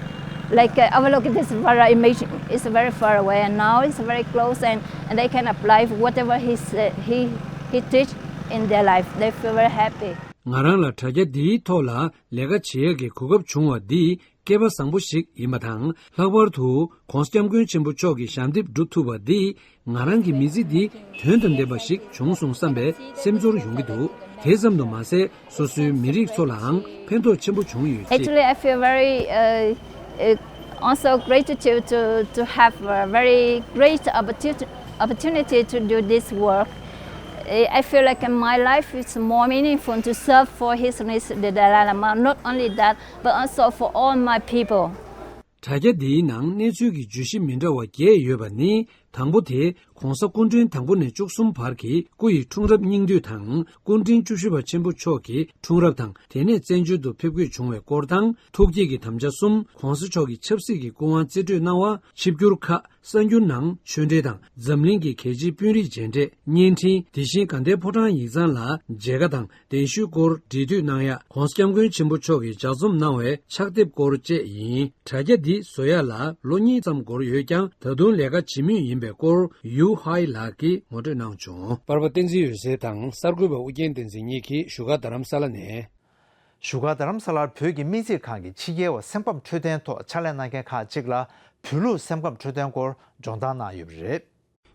like, uh, our look, this is very image is very far away, and now it's very close, and, and they can apply whatever he said, he, he teach in their life. They feel very happy. ང་རང་ལ་དྲ་རྒྱ་འདིའི་ཐོག་ལ་ལས་ཀ་བྱེད་ཡག་གི་གོ་སྐབས་བྱུང་བ་འདི་སྐལ་པ་བཟང་པོ་ཞིག་ཡིན་པ་དང་། ལྷག་པར་དུ་༸གོང་ས་༸སྐྱབས་མགོན་ཆེན་པོ་མཆོག་གི་ཞལ་འདེབས་སྒྲུབ་ཐུབ་པ་འདིས། ང་རང་གི་མི་ཚེ་འདི་དོན་དང་ལྡན་པ་ཞིག་བྱུང་སོང་བསམ་པའི་སེམས་ཚོར་ཡོང་གི་འདུག་དེ་ཙམ་དུ་མ་ཟད། སོ་སོའི་མི་རིགས་ཚོ་ལའང་ཕན་ཐོགས་ཆེན་པོ་བྱུང་ཡོད་ཅེས། Actually, I feel very, uh, uh, also gratitude to, to have a very great opportu- opportunity to do this work. I I feel like my life is more meaningful to serve for His Holiness the Dalai Lama. Not only that, but also for all my people. དྲ་རྒྱ་འདིའི་ནང་གནས་ཚུལ་གྱི་བརྗོད་གཞི་མི་འདྲ་བ་བརྒྱད་ཡོད་པ་ནི། དང་པོ་དེ་༸གོང་ས་སྐུ་ཕྲེང་དང་པོ་ནས་བཅུ་གསུམ་བར་གྱི་སྐུ་ཡི་འཁྲུངས་རབས་སྙིང་བསྡུས་དང་། སྐུ་ཕྲེང་བཅུ་བཞི་པ་ཆེན་པོ་མཆོག་གི་འཁྲུངས་རབས་དང་། དེ་ནས་བཙན་བྱོལ་དུ་ཕེབས་འཁོད་བྱུང་བའི་སྐོར་དང་། ཐུགས་བསྐྱེད་ཀྱི་དམ་བཅའ་གསུམ། ༸གོང་ས་མཆོག་གི་ཆབ་སྲིད་ཀྱི་སྐུ་དབང་རྩིས་སྤྲོད་གནང་བ། ཆིབས་བསྒྱུར་ཁག་གསར་འགྱུར་ནང་ཆོས་འབྲེལ་དང་འཛམ་གླིང་གི་གལ་ཆེའི་དཔོན་རིགས་མཇལ་འཕྲད། བརྙན་འཕྲིན། དེ་བཞིན་དགའ་ལྡན་ཕོ་བྲང་ཡིག་ཚང་ལ་མཇལ་ཁ་དང་གདན་ཞུའི་སྐོར་འབྲེལ་མཐུད་གནང་ཡག ༸གོང་ས་༸སྐྱབས་མགོན་ཆེན་པོ་མཆོག་གིས་ལྗགས་རྩོམ་གནང་བའི་ཕྱག་དེབ་སྐོར་བཅས་ཡིན། དྲ་རྒྱ་འདི་བཟོ་ཡག་ལ་ལོ་གཉིས་ཙམ་འགོར་ཡོད་ཀྱང་། ད་དུང་ལས་ཀ་བྱེད་མུས་ཡིན་པའི་སྐོར་ཡུ་ཧའེ་ལགས་ཀྱིས་ངོ་སྤྲོད་གནང་བྱུང་། པར་པ་བསྟན་འཛིན་འོད་ཟེར་དང་གསར་འགོད་པ་ཨུ་རྒྱན་བསྟན་འཛིན་གཉིས་ཀྱིས་བཞུགས་སྒར་རྡ་རམ་ས་ལ་ནས། བཞུགས་སྒར་རྡ་རམ་ས་ལར་བོད་ཀྱི་སྨན་རྩིས་ཁང་གི་ཕྱི་རྒྱལ་བ་སེམས་ཁམས་འཕྲོད་བསྟེན་ཐོག་ཕྱག་ལས་གནང་མཁན་ཁག་ཅིག་ལ་བོད་ལུགས་སེམས་ཁམས་འཕྲོད་བསྟེན་སྐོར་སྦྱོང་བརྡར་གནང་ཡོད་པ་རེད།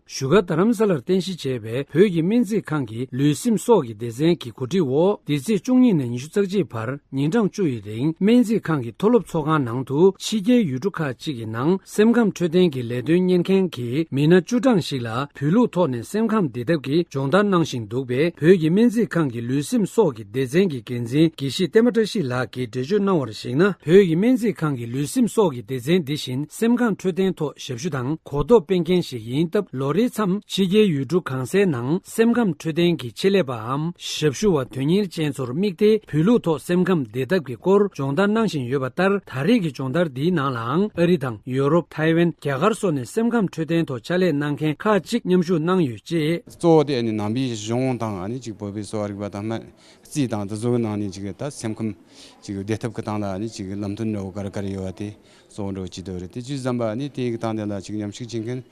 བཞུགས་སྒར་རྡ་རམ་ས་ལར་རྟེན་གཞི་བྱས་པའི་བོད་ཀྱི་སྨན་རྩིས་ཁང་གི་ལུས་སེམས་སྲོག་གི་སྡེ་ཚན་གྱི་གོ་སྒྲིག་འོག་འདི་ཚེས་བཅུ་གཉིས་ནས་ཉི་ཤུ་རྩ་གཅིག་བར་ཉིན་གྲངས་བཅུ་ཡི་རིང་སྨན་རྩིས་ཁང་གི་མཐོ་སློབ་ཚོགས་ཁང་ནང་དུ་ཕྱི་རྒྱལ་ཡུལ་གྲུ་ཁག་ཅིག་གི་ནང་སེམས་ཁམས་འཕྲོད་བསྟེན་གྱི་ལས་དོན་གཉེར་མཁན་གྱི་མི་སྣ་བཅུ་གྲངས་ཤིག་ལ་བོད་ལུགས་ཐོག་ནས་སེམས་ཁམས་བདེ་ཐབས་ཀྱི་སྦྱོང་བརྡར་གནང་བཞིན་འདུག་པས། བོད་ཀྱི་སྨན་རྩིས་ཁང་གི་ལུས་སེམས་སྲོག་གི་སྡེ་ཚན་གྱི་འགན་འཛིན་དགེ་བཤེས་བསྟན་པ་བཀྲ་ཤིས་ལགས་ཀྱིས་འགྲེལ་བརྗོད་གནང་བར་གཞིགས་ན། བོད་ཀྱི་སྨན་རྩིས་ཁང་གི་ལུས་སེམས་སྲོག་གི་སྡེ་ཚན་འདི་བཞིན་སེམས་ཁམས་འཕྲོད་བསྟེན་ཐོག་ཞབས་ཞུ་དང་གོ་རྟོགས་སྤེལ་མཁན་ཞིག་ཡིན་སྟབས། ལོ་རེའི་མཚམས་ཕྱི་རྒྱལ་ཡུལ་གྲུ་གང་སའི་ནང་སེམས་ཁམས་འཕྲོད་བསྟེན་གྱི་ཆེད་ལས་པའམ་ཞབས་ཞུ་བ་དོན་གཉེར་ཅན་ཚོར་དམིགས་ཏེ། བོད་ལུགས་ཐོག་སེམས་ཁམས་བདེ་ཐབས་ཀྱི་སྐོར་སྦྱོང་བརྡར་གནང་བཞིན་ཡོད་པ་ལྟར། ད་རེས་ཀྱི་སྦྱོང་བརྡར་འདིའི་ནང་ལའང་ཨ་རི་དང་ཡོ་རོབ། ཐའེ་ཝན། རྒྱ་གར་སོགས་ནས་སེམས་ཁམས་འཕྲོད་བསྟེན་ཐོག་ཕྱག་ལས་གནང་མཁན་ཁག་ཅིག་མཉམ་ཞུགས་གནང་ཡོད་ཅེས། གཙོ་བོ་དེ་ཨ་ནི་ནང་པའི་གཞུང་དང་། ཨ་ནི་ཅིག་བོད་པའི་གསོ་བ་རིག་པ་དང་སྨན་རྩིས་དང་དེ་ཚོ་གི་ནང་ནས་ཅིག་ད་སེམས་ཁམས་ཅིག་བདེ་ཐབས་ཀྱི་སྟེང་ལ་ཨ་ནི་ཅིག་ལམ་སྟོན་འདྲ་བོ་ག་རེ་ག་རེ་ཡོད་པ་དེ་གཙོ་བོ་འདྲ་བོ་ཅིག་འདུག་རེད། དེ་བྱས་ཙམ་པ་ཨ་ནི་དེ་གི་སྟེང་དེ་ལ་ཅིག་མཉམ་ཞུགས་བྱེད་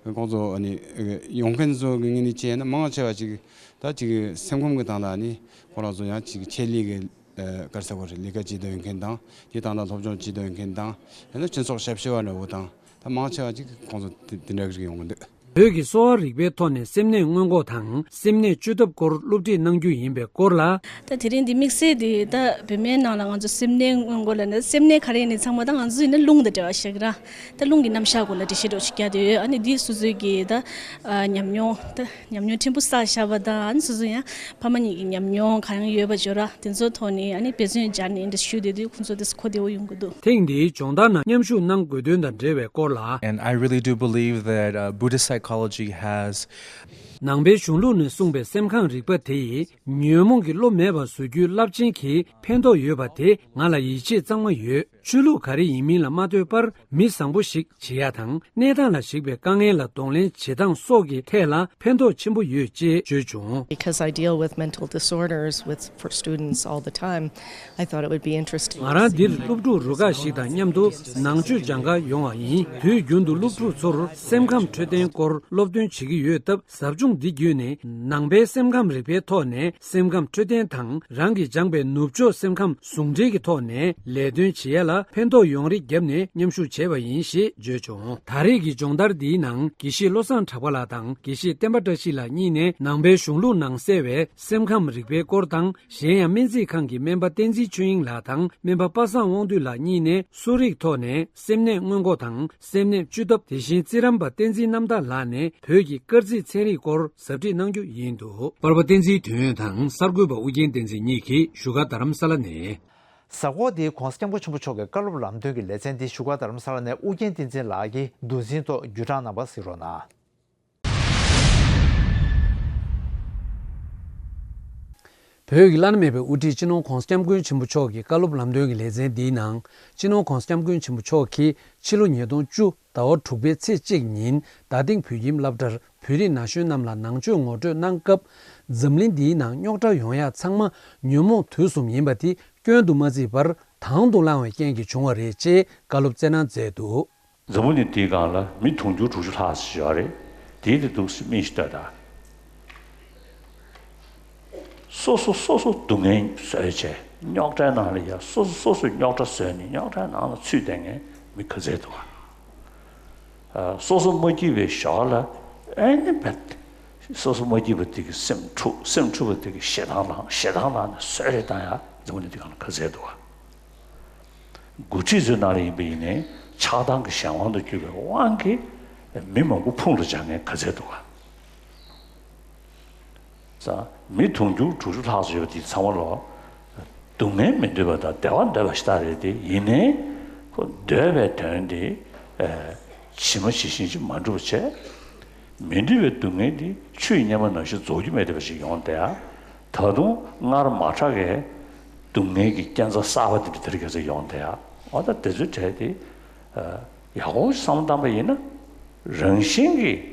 མཁན་ཁོང་ཚོ་ཨ་ནི་ཡོང་མཁན་ཚོ་གི་ངོས་ནས་བྱས་ན་མང་ཆེ་བ་ཅིག་ད་ཅིག་སེམས་ཁམས་ཀྱི་སྟེང་ལ་ཨ་ནི་ཁོ་རང་ཚོ་ཡང་ཅིག་ཆེད་ལས་ཀྱི་ཨ་ག་རེ་ཟེར་དགོས་རེད། ལས་ཀ་བྱེད་འདོད་མཁན་དང་། དེ་སྟེང་ལ་སློབ་སྦྱོང་བྱེད་འདོད་མཁན་དང་། ཡང་ན་སྤྱི་ཚོགས་ཞབས་ཞུ་བ་འདྲ་བོ་དང་། ད་མང་ཆེ་བ་ཅིག་ཁོང་ཚོ་དེ་དེ་འདྲ་ཞིག་ཡོང་གི་འདུག་བོད་ཀྱི་གསོ་བ་རིག་པའི་ཐོག་ནས་སེམས་ནད་སྔོན་འགོག་དང་སེམས་ནད་བཅོས་ཐབས་སྐོར་སློབ་ཁྲིད་གནང་རྒྱུ་ཡིན་པའི་སྐོར་ལ། ད་དེ་རིང་འདི་དམིགས་བསལ་འདི་ད་བོད་སྨན་ནང་ལ་ང་ཚོ་སེམས་ནད་སྔོན་འགོག་ལབ་ན། སེམས་ནད་ག་རེ་ཡིན་ནི་ཚང་མ་ད་ང་ཚོ་ཡིན་ན་རླུང་དང་འབྲེལ་བ་ཞིག་ར། ད་རླུང་གི་རྣམ་གཞག་སྐོར་ལ་འགྲེལ་བཤད་འདྲ་བོ་ཞིག་རྒྱག་དེ་ཡོད། ཨ་ནི་འདི་སོ་སོའི་གི་ད་ཨ་ཉམས་མྱོང་། ད་ཉམས་མྱོང་ཕྲན་བུ་བསགས་བཞག་པ་དང་། ཨ་ནི་སོ་སོ་ཡང་ཕ་མ་གཉིས་ཀྱི་ཉམས་མྱོང་གང་ཡང་ཡོད་པ་བརྗོད་ར། དེ་ཚོའི་ཐོག་ནས་ཨ་ནི་འབད་བརྩོན་སྦྱར་ནས་འདི་ཞུ་བསྡད་དུས་ཁོང་ཚོ་དེ་གོ་བདེ་བོ་ཡོང་གི་འདུག་ཐེངས་འདིའི་སྦྱོང་བརྡར་ནང་མཉམ་ཞུགས་གནང་དགོས་དོན་དང་འབྲེལ་བའི་སྐོར་ལ། And I really do believe that, uh, Buddhist psychology Ecology has ནང་པའི་གཞུང་ལུགས་ནས་གསུངས་པའི་སེམས་ཁམས་རིག་པ་དེ་ཡིས་ཉོན་མོངས་ཀྱི་བློ་མེད་པར་བཟོ་རྒྱུའི་རླབས་ཆེན་གྱི་ཕན་ཐོགས་ཡོད་པ་དེ་ང་ལ་ཡིད་ཆེས་གཙང་མ་ཡོད། ཆོས་ལུགས་ག་རེ་ཡིན་མིན་ལ་མ་ལྟོས་པར་མི་བཟང་པོ་ཞིག་བྱེད་ཡ་དང་གནས་སྟངས་ལ་གཞིགས་པའི་དཀའ་ངལ་ལ་གདོང་ལེན་བྱེད་སྟངས་སོགས་ཀྱི་ཐད་ལ་ཕན་ཐོགས་ཆེན་པོ་ཡོད་ཅེས་བརྗོད་བྱུང་། Because I deal with mental disorders with for students all the time, I thought it would be interesting. ང་རང་འདིར་སློབ་ཕྲུག་རུ་ཁག་ཞིག་དང་མཉམ་དུ་ནང་ཆོས་སྦྱང་གར་ཡོང་བ་ཡིན། དུས་རྒྱུན་དུ་སློབ་ཕྲུག་ཚོར་སེམས་ཁམས་འཕྲོད་བསྟེན་སྐོར་སློབ་སྟོན་བྱེད་ཀྱི་ཡོད་སྟབས། ཟབ་སྦྱོང་འདི་བརྒྱུད་ནས་ནང་པའི་སེམས་ཁམས་རིག་པའི་ཐོག་ནས་སེམས་ཁམས་འཕྲོད་བསྟེན་དང་རང་གིས་སྦྱངས་པའི་ནུབ་ཕྱོགས་སེམས་ཁམས་ཟུང་འབྲེལ་གྱི་ཐོག་ནས་ལས་དོན་བྱེད་ཡ་ལ་ཕན་ཐོགས་ཡོང་རེ་བརྒྱབ་ནས་མཉམ་ཞུགས་བྱས་པ་ཡིན་ཞེས་བརྗོད་བྱུང་། ད་རེས་ཀྱི་སྦྱོང་བརྡར་འདིའི་ནང་དགེ་བཤེས་བློ་བཟང་གྲགས་པ་ལགས་དང་དགེ་བཤེས་བསྟན་པ་བཀྲ་ཤིས་ལགས་གཉིས་ནས་ནང་པའི་གཞུང་ལུགས་ནང་གསལ་བའི་སེམས་ཁམས་རིག་པའི་སྐོར་དང་། གཞན་ཡང་སྨན་རྩིས་ཁང་གི་སྨན་པ་བསྟན་འཛིན་ཆོས་དབྱིངས་ལགས་དང་སྨན་པ་པ་སངས་དབང་འདུས་ལགས་གཉིས་ནས་གསོ་རིག་ཐོག་ནས་སེམས་ནད་སྔོན་འགོག་དང་སེམས་ནད་བཅོས་ཐབས། དེ་བཞིན་རྩིས་རམས་པ་བསྟན་འཛིན་རྣམ་དག་ལགས་ནས་བོད་ཀྱི་སྐར་རྩིས་ཚན་རིག་སྐོར་ཟབ་ཁྲིད་གནང་རྒྱུ་ཡིན་འདུག་པར་པ་བསྟན་འཛིན་དོན་ཡོད་དང་གསར་འགོད་པ་ཨུ་རྒྱན་བསྟན་འཛིན་གཉིས་ཀྱིས་བཞུགས་སྒར་རྡ་རམ་ས་ལ་ནས། གཟའ་འཁོར་འདིའི་༧གོང་ས་༧སྐྱབས་མགོན་ཆེན་པོ་མཆོག་གི་བཀའ་སློབ་ལམ་སྟོན་གྱི་ལེ་ཚན་འདི་བཞུགས་སྒར་རྡ་རམ་ས་ལ་ནས་ཨུ་རྒྱན་བསྟན་འཛིན་ལགས་ཀྱིས་མདོ་འཛིན་ཐོག་བརྒྱུད་བསྒྲགས་གནང་བ་གཟིགས་རོགས་གནང་། བོད་ཀྱི་བླ་ན་མེད་པའི་དབུ་ཁྲིད་སྤྱི་ནོར་༧གོང་ས་༧སྐྱབས་མགོན་ཆེན་པོ་མཆོག་གི་བཀའ་སློབ་ལམ་སྟོན་གྱི་ལེ་ཚན་འདིའི་ནང་། སྤྱི་ནོར་༧གོང་ས་༧སྐྱབས་མགོན་ཆེན་པོ་མཆོག་གིས་ཕྱི་ལོ་ཉིས་སྟོང་བཅུ་ཟླ་བ་དྲུག་པའི་ཚེས་གཅིག་ཉིན་རྡ་སྟེང་བོད་ཁྱིམ་སློབ་གྲྭར་བོད་རིགས་ན་གཞོན་རྣམས་ལ་ནང་ཆོས་ངོ་སྤྲོད་གནང་སྐབས། འཛམ་གླིང་འདིའི་ནང་རྙོག་དྲ་ཡོང་ཡ་ཚང་མ་ཉོན་མོངས་དུག་གསུམ་ཡིན་པ་དེ་སྐྱོན་དུ་མ་བརྩིས་པར་དང་དུ་བླངས་པའི་རྐྱེན་གྱིས་བྱུང་བ་རེད་ཅེས་བཀའ་སློབ་སྩལ་གནང་མཛད་འདུག་འཛམ་བུ་གླིང་འདིའི་སྒང་ལ་མི་དུང་ཕྱུར་དྲུག་ཅུ་ལྷག་ཙམ་ཡོད་རེད། དེའི་དེ་འདུག་སེ་མིག་ཅིག་ལྟོས་དང་། སོ་སོ་སོ་སོ་སྡུག་བསྔལ་བཟོས་བྱས། རྙོག་དྲའི་ནང་ལ་ཡ་སོ་སོ་སོ་སོས་རྙོག་དྲ་བཟོས་ནས་རྙོག་དྲའི་ནང་ལ་ཚུད་བསྡད་མཁན་མི་ག་ཚད་འདུག་ག་ཨ། སོ་སོ་མ་སྐྱིད་པའི་ཞོར་ལ་ཨེ་ནི་བད། སོ་སོ་མ་སྐྱིད་པ་དེ་གི་སེམས་འཁྲུག་སེམས་འཁྲུག་པ་དེ་གི་ཞེ་སྡང་ལངས་ཞེ་སྡང་ལངས་ནས་བཟོས་རེ་བཏང་ཡ་འཛམ་བུ་གླིང་འདི་སྒང་ལ་ག་ཚད་འདུག་ག་འགོ་ཁྲིད་ཚོའི་ནང་ལ་ཡིན་པ་ཡིན་ནའི་ཆགས་སྡང་གི་གཞན་དབང་དུ་གྱུར་པའི་དབང་གིས་མི་མང་པོ་ཕུང་དུ་སྦྱངས་མཁན་ག་ཚད་འདུག་ག་ཙང་མི་དུང་ཕྱུར་དྲུག་ཅུ་ལྷག་ཙམ་ཡོད་པ་དེ་ཚང་མ་ལོ། སྡུག་བསྔལ་མི་འདོད་པ་དང་བདེ་བ་འདོད་པ་ཞིག་ད་རེད་དེ་ཡིན་ནའི། ཁོ་འདོད་པའི་དོན་དེ། ཇི་མ་ཇི་བཞིན་ཅིག་མ་འགྲུབ་པ་བྱས། མི་འདོད་པའི་སྡུག་བསྔལ་དེ་ཆུ་ཡི་གཉེར་མ་ནང་བཞིན་རྫོགས་རྒྱུ་མེད་བསྡད་པ་ཞིག་ཡོང་བསྡད་ཡ། ད་དུང་སྔར་མ་གྲགས་པའི་སྡུག་བསྔལ་གྱི་རྐྱེན་རྩ་གསར་པ་དེ་འདྲ་དེ་རིགས་ག་ཚོད་ཡོང་བསྡད་ཡ། འོ་ད་དེ་ཚོའི་གྲས་དེ། ཡག་པོ་བསམ་བློ་བཏང་པ་ཡིན་ན། རང་བཞིན་གྱིས་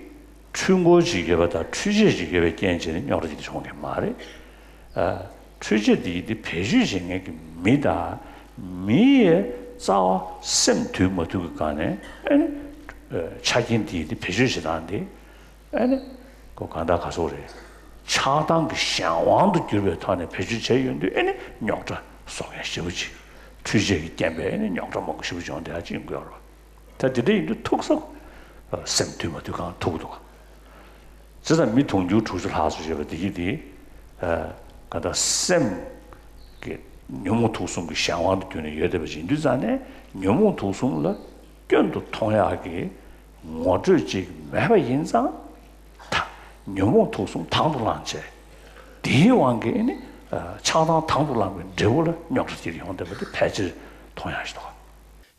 འཁྲུལ་འཁོར་ཅིག་ཡོད་པ་དང་འཕྲུལ་ཆས་ཅིག་ཡོད་པའི་རྐྱེན་བྱས་ནས་རྙོག་དྲ་ཅིག་བྱུང་མཁན་མ་རེད། ཨ། འཕྲུལ་ཆས་འདི་ཡིན་ཏེ་བེད་སྤྱོད་བྱེད་མཁན་གྱི་མི་དང་མི་ཡི་རྩ་བ་སེམས་དུལ་མ་དུལ་གྱི་སྒང་ནས་ཨ་ནི། ཆ་རྐྱེན་འདི་ཡིན་ཏེ་བེད་སྤྱོད་བྱེད་སྟངས་འདི་ཨ་ནི། ཁོ་གང་ལྟར་ག་ཚོད་རེད། ཆགས་སྡང་གི་གཞན་དབང་དུ་གྱུར་པའི་ཐོག་ནས་བེད་སྤྱོད་བྱས་ཡོང་དུས་ཨ་ནི་རྙོག་དྲ་བཟོ་མཁན་ཞེ་པོ་ཅིག་འཕྲུལ་ཆས་ཀྱི་རྐྱེན་པས་ཨ་ནི་རྙོག་དྲ་མང་པོ་ཞེ་པོ་ཅིག་ཡོང་བསྡད་ཡ་ཅིག་ཡིན་དགོས་རེད། ད་དེ་འདྲ་ཡིན་དུས་ཐུག་ས། སེམས་དུལ་མ་དུལ་གང་ཐུག་འདུག་ག་བྱས་ཙང་མི་དུང་ཕྱུར་དྲུག་ཅུ་ལྷག་ཙམ་ཡོད་པ་དེ་གི་དེ། ག་ད་སེམས་ཀྱི་ཉོན་མོངས་དུག་གསུམ་གྱི་གཞན་དབང་དུ་གྱུར་ནས་ཡོད་བསྡད་པ་ཅིག་ཡིན་དུས་ཙང་ནས་ཉོན་མོངས་དུག་གསུམ་ལ་སྐྱོན་དུ་མཐོང་ཡག་གི་ངོ་སྤྲོད་ཅིག་མེད་པ་ཡིན་ཙང་། ད་ཉོན་མོངས་དུག་གསུམ་དང་དུ་བླངས་བྱས། དེའི་དབང་གིས་ནི་ཆགས་སྡང་དང་དུ་བླངས་པའི་འབྲས་བུ་ལ་རྙོག་དྲ་དེ་ཡོང་བསྡད་པ་དེ་ཕལ་ཆེར་མཐོང་ཡག་ཞིག་འདུག་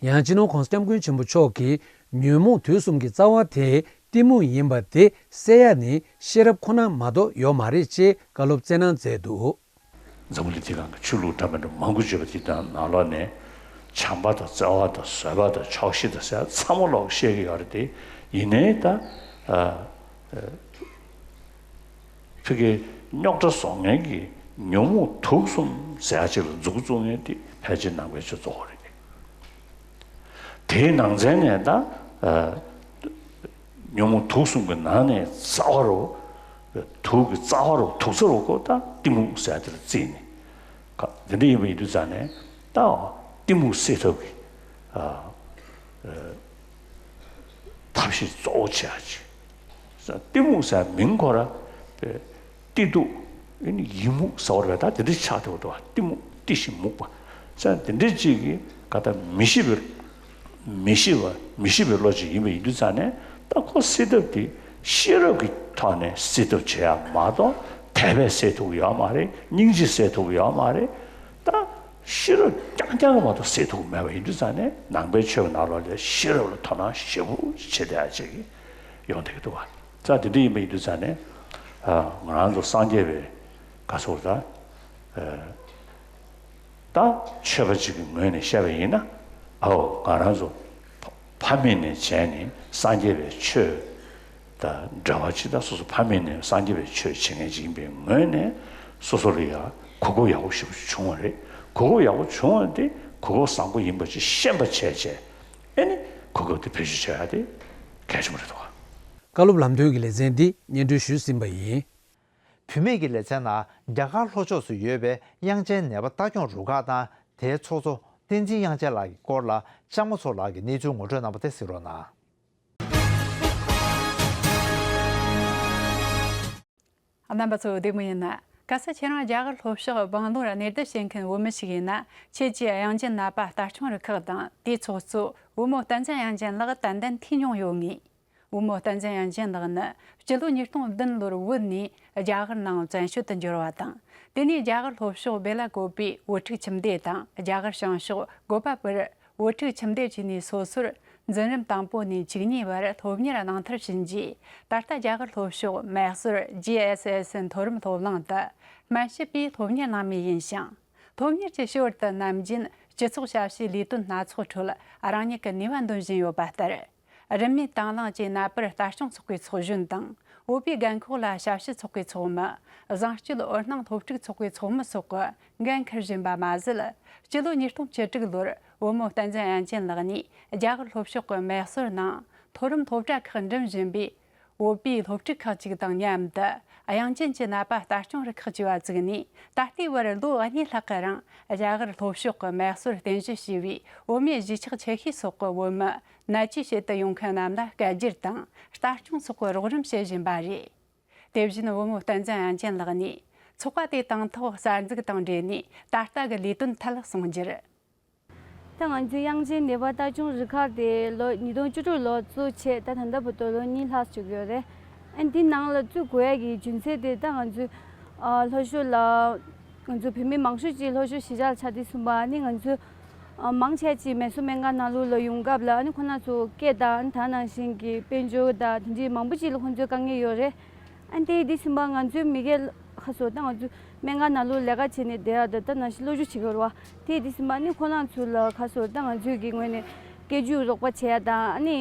ག་ཡང་སྤྱི་ནོར་༧གོང་ས་༧སྐྱབས་མགོན་ཆེན་པོ་མཆོག་གིས་ཉོན་མོངས་དུག་གསུམ་གྱི་རྩ་བ་དེ་གཏི་མུག་ཡིན་པ་དེ་སེལ་ཡ་ནི་ཤེས་རབ་ཁོ་ན་མ་གཏོགས་ཡོད་མ་རེད་ཅེས་བཀའ་སློབ་སྩལ་གནང་མཛད་འདུག་འཛམ་བུ་གླིང་འདི་སྒང་གི་ཆོས་ལུགས་འདྲ་མི་འདྲ་མང་པོ་ཡོད་པ་དེ་དང་ནང་ལོགས་ནས་བྱམས་པ་དང་བརྩེ་བ་དང་བཟོད་པ་དང་ཆོག་ཤེས་དང་ཟེར་ཚང་མ་ལོག་བཤད་ཀྱི་ཡོད་རེད་དེ། ཡིན་ནའི་ད་ཨ་ཨ་ཕ་གིའི་རྙོག་དྲ་བཟོ་མཁན་གྱི་ཉོན་མོངས་དུག་གསུམ་ཟེར་ཡ་ཅིག་ལ་མཛུབ་གུ་བཙུགས་མཁན་དེ་ཕལ་ཆེར་ནང་པའི་ཆོས་ཚོགས་རེད། དེའི་ནང་ཚན་ནས་ད་ཨ་ཉོན་མོངས་དུག་གསུམ་གྱི་ནང་ནས་རྩ་བ་རུ། དུག་གི་རྩ་བ་རུ་དུག་རྩ་རུ་ཁོ་ད་གཏི་མུག་ཟེར་དེ་ལ་བརྩིས་ནས། ཁ་འདི་འདྲ་ཡིན་པ་ཡིན་དུས་ཙང་ནས་ད་གཏི་མུག་སེལ་ཐབས་ཀྱི་ཨ་ཨ་ཐབས་ཤེས་གཙོ་བོ་བྱེད་ཡ་ཅིག་གཏི་མུག་ཟེར་མིང་ཁོ་ར་གཏི་དུག་ཨེ་ནི་ཡི་མུག་ཟེར་བ་རེད། ད་དེ་འདྲ་ཆགས་བསྡད་པ་འདུག་བ། གཏི་མུག་གཏི་ཞིང་མུག་པ་ཟེར་དེ་འདྲ་ཅིག་གིས་ག་ད་མི་ཤེས་པའི་མི་ཤེས་པ་མི་ཤེས་པའི་བློ་ཅིག་ཡིན་པ་ཡིན་དུས་ཙང་ནས་ད་ཁོ་སེལ་ཐབས་དེ་ཤེས་རབ་ཀྱི་ཐོག་ནས་སེལ་ཐབས་བྱེད་ཡ་མ་གཏོགས་དད་པས་སེལ་ཐུབ་ཀྱི་ཡོད་མ་རེད། སྙིང་རྗེས་སེལ་ཐུབ་ཀྱི་ཡོད་མ་རེད། ད་ཤེས་རབ་རྐྱང་རྐྱང་གིས་མ་གཏོགས་སེལ་ཐུབ་ཀྱི་མེད་པ་ཡིན་དུས་ཙང་ནས་ནང་པའི་ཆོས་ཀྱི་ནང་ལོགས་ལ་ཤེས་རབ་ལ་དོ་སྣང་ཞེ་པོ་བྱེད་བསྡད་ཡ་ཅིག་ཡོང་བསྡད་ཀྱི་འདུག་བ། ཙང་དེ་འདྲ་ཡིན་པ་ཡིན་དུས་ཙང་ནས། ཨ། ང་རང་ཚོ་སངས་རྒྱས་པའི་ག་ཚོད་ད། ཨ། ད་ཆོས་པ་ཅིག་གི་ངོས་ནས་བཤད་པ་ཡིན་ན། ཨའོ། ང་རང་ཚོ་ཕ་མེས་ནས་བྱས་ནས་སངས་རྒྱས་པའི་ཆོས་དང་འབྲེལ་བ་ཅིག་དང་། སོ་སོ་ཕ་མེས་ནས་སངས་རྒྱས་པའི་ཆོས་བྱེད་མཁན་ཅིག་ཡིན་པའི་ངོས་ནས། སོ་སོ་ལ་ཡང་གོ་སྐབས་ཡག་པོ་ཞེ་པོ་ཅིག་བྱུང་བ་རེད། གོ་སྐབས་ཡག་པོ་བྱུང་བ་དེ་གོ་སྐབས་བཟང་པོ་ཡིན་པ་ཅིག་ཤེས་པ་བྱས་བྱས། ཨེ་ནི་གོ་སྐབས་དེ་བེད་སྤྱོད་བྱེད་ཡ་དེ་གལ་ཆེན་པོ་རེད་འདུག་ག། བཀའ་སློབ་ལམ་སྟོན་གྱི་ལེ་ཚན་འདི་སྙན་སྒྲོན་ཞུས་ཟིན་པ་ཡིན། བུད་མེད་ཀྱི་ལེ་ཚན་ནང་རྒྱ་གར་ལྷོ་ཕྱོགས་སུ་ཡོད་པའི་དབྱངས་ཅན་ནད་པ་ལྟ་སྐྱོང་རུ་ཁག་དང་དེའི་ཚོགས་གཙོ་བསྟན་འཛིན་དབྱངས་ཅན་ལགས་ཀྱི་སྐོར་ལ་ལྕམ་མོ་མཚོ་ལགས་ཀྱིས་གནས་ཚུལ་ངོ་སྤྲོད་གནང་བ་དེ་གཟིགས་རོགས་གནང་། རྣམ་པ་ཚོ་བདེ་མོ་ཡིན་ན། ག་ས་ཁྱེད་རང་རྒྱ་གར་ལྷོ་ཕྱོགས་སྦང་ལོར་གནས་སྡོད་བྱེད་མཁན་བོད་མི་ཞིག་ཡིན་ན། ཁྱེད་ཀྱིས་དབྱངས་ཅན་ནད་པ་ལྟ་སྐྱོང་རུ་ཁག་དང་དེའི་ཚོགས་གཙོ་བུ་མོ་བསྟན་འཛིན་དབྱངས་ཅན་ལགས་ཏན་ཏན་ཐོས་མྱོང་ཡོད་ངེས། བུ་མོ་བསྟན་འཛིན་དབྱངས་ཅན་ལགས་ནི་སྤྱི་ལོ་ཉིས་སྟོང་བདུན་ལོར་བོད་ནས་རྒྱ་གར་ནང་བཙན་བྱོལ་དུ་འབྱོར་བ་དང་། དེ་ནས་རྒྱ་གར་ལྷོ་ཕྱོགས་བེ་ལ་ཀོ་པིའི་བོད་ཕྲུག་ཁྱིམ་སྡེ་དང་། རྒྱ་གར་བྱང་ཕྱོགས་གོ་པ་པུར་བོད་ཕྲུག་ཁྱིམ་སྡེ་བཅས་ནས་སོ་སོར་འཛིན་རིམ་དང་པོ་ནས་བཅུ་གཉིས་བར་སློབ་གཉེར་གནང་མཐར་ཕྱིན་རྗེས། ད་ལྟ་རྒྱ་གར་ལྷོ་ཕྱོགས་མེ་སོར་ཇི་ཨེས་ཨེས་མཐོ་རིམ་སློབ་གླིང་དུ་སྨན་ཞབས་པའི་སློབ་གཉེར་གནང་མུས་ཡིན་ཞིང་། སློབ་གཉེར་གྱི་ཞོར་དུ་ནམ་རྒྱུན་སྤྱི་ཚོགས་ཞབས་ཞུའི་ལས་དོན་སྣ་ཚོགས་ཁྲོད་རང་ཉིད་ཀྱི་ནུས་པ་འདོན་བཞིན་ཡོད་པ་ལྟར། རིན་མེད་དྭངས་བླངས་ཀྱི་ནད་པར་ལྟ་སྐྱོང་ཚོགས་པའི་ཚོགས་གཞོན་དང་། བོད་པའི་རྒན་འཁོགས་ལ་ཞབས་ཞུ་ཚོགས་པའི་ཚོགས་མི། བཟང་སྤྱོད་འོད་སྣང་སློབ་ཕྲུག་ཚོགས་པའི་ཚོགས་མི་སོགས་ཀྱི་འགན་འཁུར་བཞིན་པ་མ་ཟད། སྤྱི་ལོ་ཉིས་སྟོང་བཅུ་དྲུག་ལོར་བུ་མོ་བསྟན་འཛིན་དབྱངས་ཅན་ལགས་ནས་རྒྱ་གར་ལྷོ་ཕྱོགས་ཀྱི་མེ་སོར་ནང་མཐོ་རིམ་སློབ་གྲྭ་ཁག་འགྲིམ་བཞིན་པའི་བོད་པའི་སློབ་ཕྲུག་ཁག་ཅིག་དང་མཉམ་དུ། དབྱངས་ཅན་གྱི་ནད་པ་ལྟ་སྐྱོང་རུ་ཁག་ཅེས་པ་བཙུགས་ནས། ད་ལྟའི་བར་ལོ་གཉིས་ལྷག་གི་རིང་རྒྱ་གར་ལྷོ་ཕྱོགས་ཀྱི་མེ་སོར་རྟེན་གཞི་བྱས་པའི་བོད་མིའི་གཞིས་ཆགས་ཆེ་ཤོས་སོགས་ཀྱི་བོད་མི་ནད་བཅོས་བྱེད་དུ་ཡོང་མཁན་རྣམས་ལ་སྐད་སྒྱུར་དང་ལྟ་སྐྱོང་སོགས་ཀྱི་རོགས་རམ་བྱེད་བཞིན་པ་རེད། དེ་བཞིན་བུ་མོ་བསྟན་འཛིན་དབྱངས་ཅན་ལགས་ནས་ཚོགས་པ་དེ་དང་ཐོག་གསར་འཛུགས་དང་འབྲེལ་ནས་ད་ལྟ་གི་ལས་དོན་ཐད་གསུངས་རྒྱུར། ད་ང་ཚོའི་དབྱངས་ཅན་ནད་པ་ལྟ་སྐྱོང་རུ་ཁག་དེ་ལོ་ཉིས་སྟོང་བཅུ་དྲུག་ལོ་བཙུགས་བྱས། ད་ད་ལྟ་བར་དུ་ལོ་གཉིས་ལྷག་བཅུག་ཡོད་རེད། ཨ་ནི་འདི་ནང་ལ་བཙུགས་དགོས་ཡ་གི་རྒྱུ་མཚན་དེ། ད་ང་ཚོའི་ཨ་ལྷོ་ཕྱོགས་ལ་ང་ཚོ་བོད་མི་མང་ཤོས་ཅིག་ལྷོ་ཕྱོགས་གཞིས་ཆགས་ལ་ཆགས་དུས་ཙམ་པ། ཨ་ནི་ང་ཚོ་ཨ་མང་ཆེ་ཅིག་མེ་སོར་སྨན་ཁང་ནང་ལོགས་ལ་ཡོང་སྐབས་ལ། ཨ་ནི་ཁོང་རྣམ་ཚོ་སྐད་དང་། ཨ་ནི་ད་ནང་བཞིན་གྱི་དཔལ་འབྱོར་དང་དེ་འདྲའི་མང་པོ་ཅིག་ལ་ཁོང་ཚོའི་དཀའ་ངལ་ཡོད་རེད། ཨ་ནི་དེ་ཡིན་དུས་ཙམ་པ་ང་ཚོའི་མི་སྒེར་ཁ་སོ། ད་ང་ཚོ་སྨན་ཁང་ནང་ལོགས་ལས་ཀ་བྱས་ནས་བསྡད་ཡ་དང་། ད་ནང་བཞིན་སློབ་སྦྱོང་བྱེད་ཀྱི་ཡོད་རེད་བ། དེ་ཡིན་དུས་ཙམ་པ་ཨ་ནི་ཁོང་རྣམ་ཚོ་ལ་ཁ་སོ། ད་ང་ཚོའི་གི་ངོས་ནས་སྐད་སྒྱུར་རོགས་པ་བྱེད་ཡ་དང་། ཨ་ནི་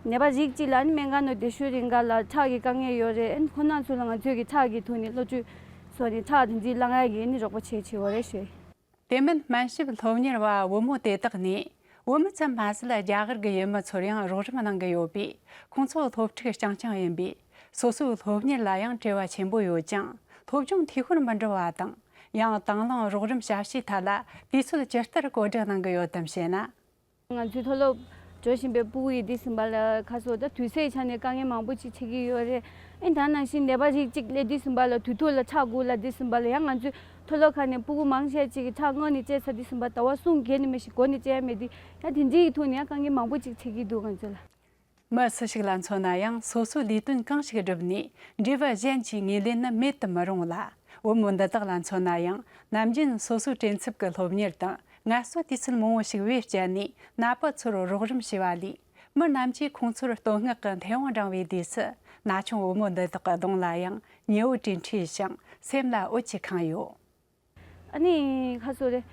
ནད་པ་རིགས་གཅིག་ལ་ཨ་ནི་སྨན་ཁང་ནང་བསྡད་ཤུལ་རིང་ག་ལ་ཁྲག་གི་དཀའ་ངལ་ཡོད་རེད། ཨ་ནི་ཁོང་རྣམ་ཚོ་ལ་ང་ཚོའི་གི་ཁྲག་གི་ཐོག་ནས་སློབ་ཁྲིད་སོགས་ནས་ཁྲག་དེ་འདྲའི་བླང་ཡ་གི་ཨ་ནི་རོགས་པ་བྱེད་བྱེད་ཡོད་རེད་ཞུ། དེ་མིན་སྨན་ཞབས་སློབ་གཉེར་བ་བུ་མོ་དེ་དག་ནས་བོད་མི་ཙམ་མ་ཟད་རྒྱ་གར་གྱི་ཡུལ་མི་ཚོར་ཡང་རོགས་རམ་གནང་གི་ཡོད་པས། ཁོང་ཚོ་སློབ་ཕྲུག་རྐྱང་རྐྱང་ཡིན་པས། སོ་སོའི་སློབ་གཉེར་ལ་ཡང་བྲེལ་བ་ཆེན་པོ་ཡོད་ཀྱང་། སློབ་སྦྱོང་འཐུས་ཤོར་མི་འགྲོ་བ་དང་། ཡང་དང་བླངས་རོགས་རམ་ཞབས་ཞུའི་ཐད་ལ་དུས་ཚོད་ཇི་ལྟར་བཀོད་སྒྲིག་གནང་གི་ཡོད་དམ་ཞེ་ན། ང་ཚོའི་མཐོ་སློབ་འགྲོ་བཞིན་པའི་སྤུ་གུ་ཡིན་དུས་ཙམ་པ་ལ་ཁ་སོ། ད་དུས་ཚོད་ཆ་ནས་དཀའ་ངལ་མང་པོ་ཅིག་འཕྲད་ཀྱི་ཡོད་རེད། ཨེ་ད་ནང་བཞིན་ནད་པ་རིགས་གཅིག་སླེབས་དུས་ཙམ་པ་ལ་དུས་ཐོག་ལ་ཁྲག་དགོས་ལབ་དུས་ཙམ་པ་ལ། ཡང་ང་ཚོའི་མཐོ་སློབ་ཁག་ནས་སྤུ་གུ་མང་ཆེ་ཅིག་གིས་ཁྲག་སྔོན་ནས་བཅད་ཚར་དུས་ཙམ་པ་ཟླ་བ་གསུམ་བརྒལ་ནས་མི་ཞིག་འགོར་ནས་བཅད་ཡ་མེད་དུས། ཡང་དེ་འདྲའི་ཐོག་ནས་ཡང་དཀའ་ངལ་མང་པོ་ཅིག་འཕྲད་ཀྱི་འདུག་ང་ཚོ་ལ། མི་སུ་ཞིག་ལ་མཚོན་ན་ཡང་། སོ་སོའི་ལས་དོན་གང་ཞིག་བསྒྲུབས་ནས་འབྲས་བུ་གཞན་གྱིས་ངོས་ལེན་ནི་མེད་དུ་མི་རུང་ལ། བུ་མོ་འདི་དག་ལ་མཚོན་ན་ཡང་། ནམ་རྒྱུན་སོ་སོའི་བྲེལ་འཚུབ་ཀྱི་སློབ་གཉེར་དང་། ངལ་གསོ་དུས་ཚོད་མང་བོ་ཞིག་བེད་སྤྱད་ནས་ནད་པ་ཚོར་རོགས་རམ་བྱས་པ་ལས། མི་རྣམས་ཀྱིས་ཁོང་ཚོར་བསྟོད་བསྔགས་ཀྱི་མཐེ་བོང་བསྒྲེངས་པའི་དུས་སུ། ན་ཆུང་བུ་མོ་འདི་དག་གི་གདོང་ལ་ཡང་ཉེ་བོ་དྲན་འཕྲིན་ཞིང་སེམས་ལ་འོད་ཀྱིས་ཁེངས་ཡོད། ཨ་ནི་ཁ་སོ་རེད།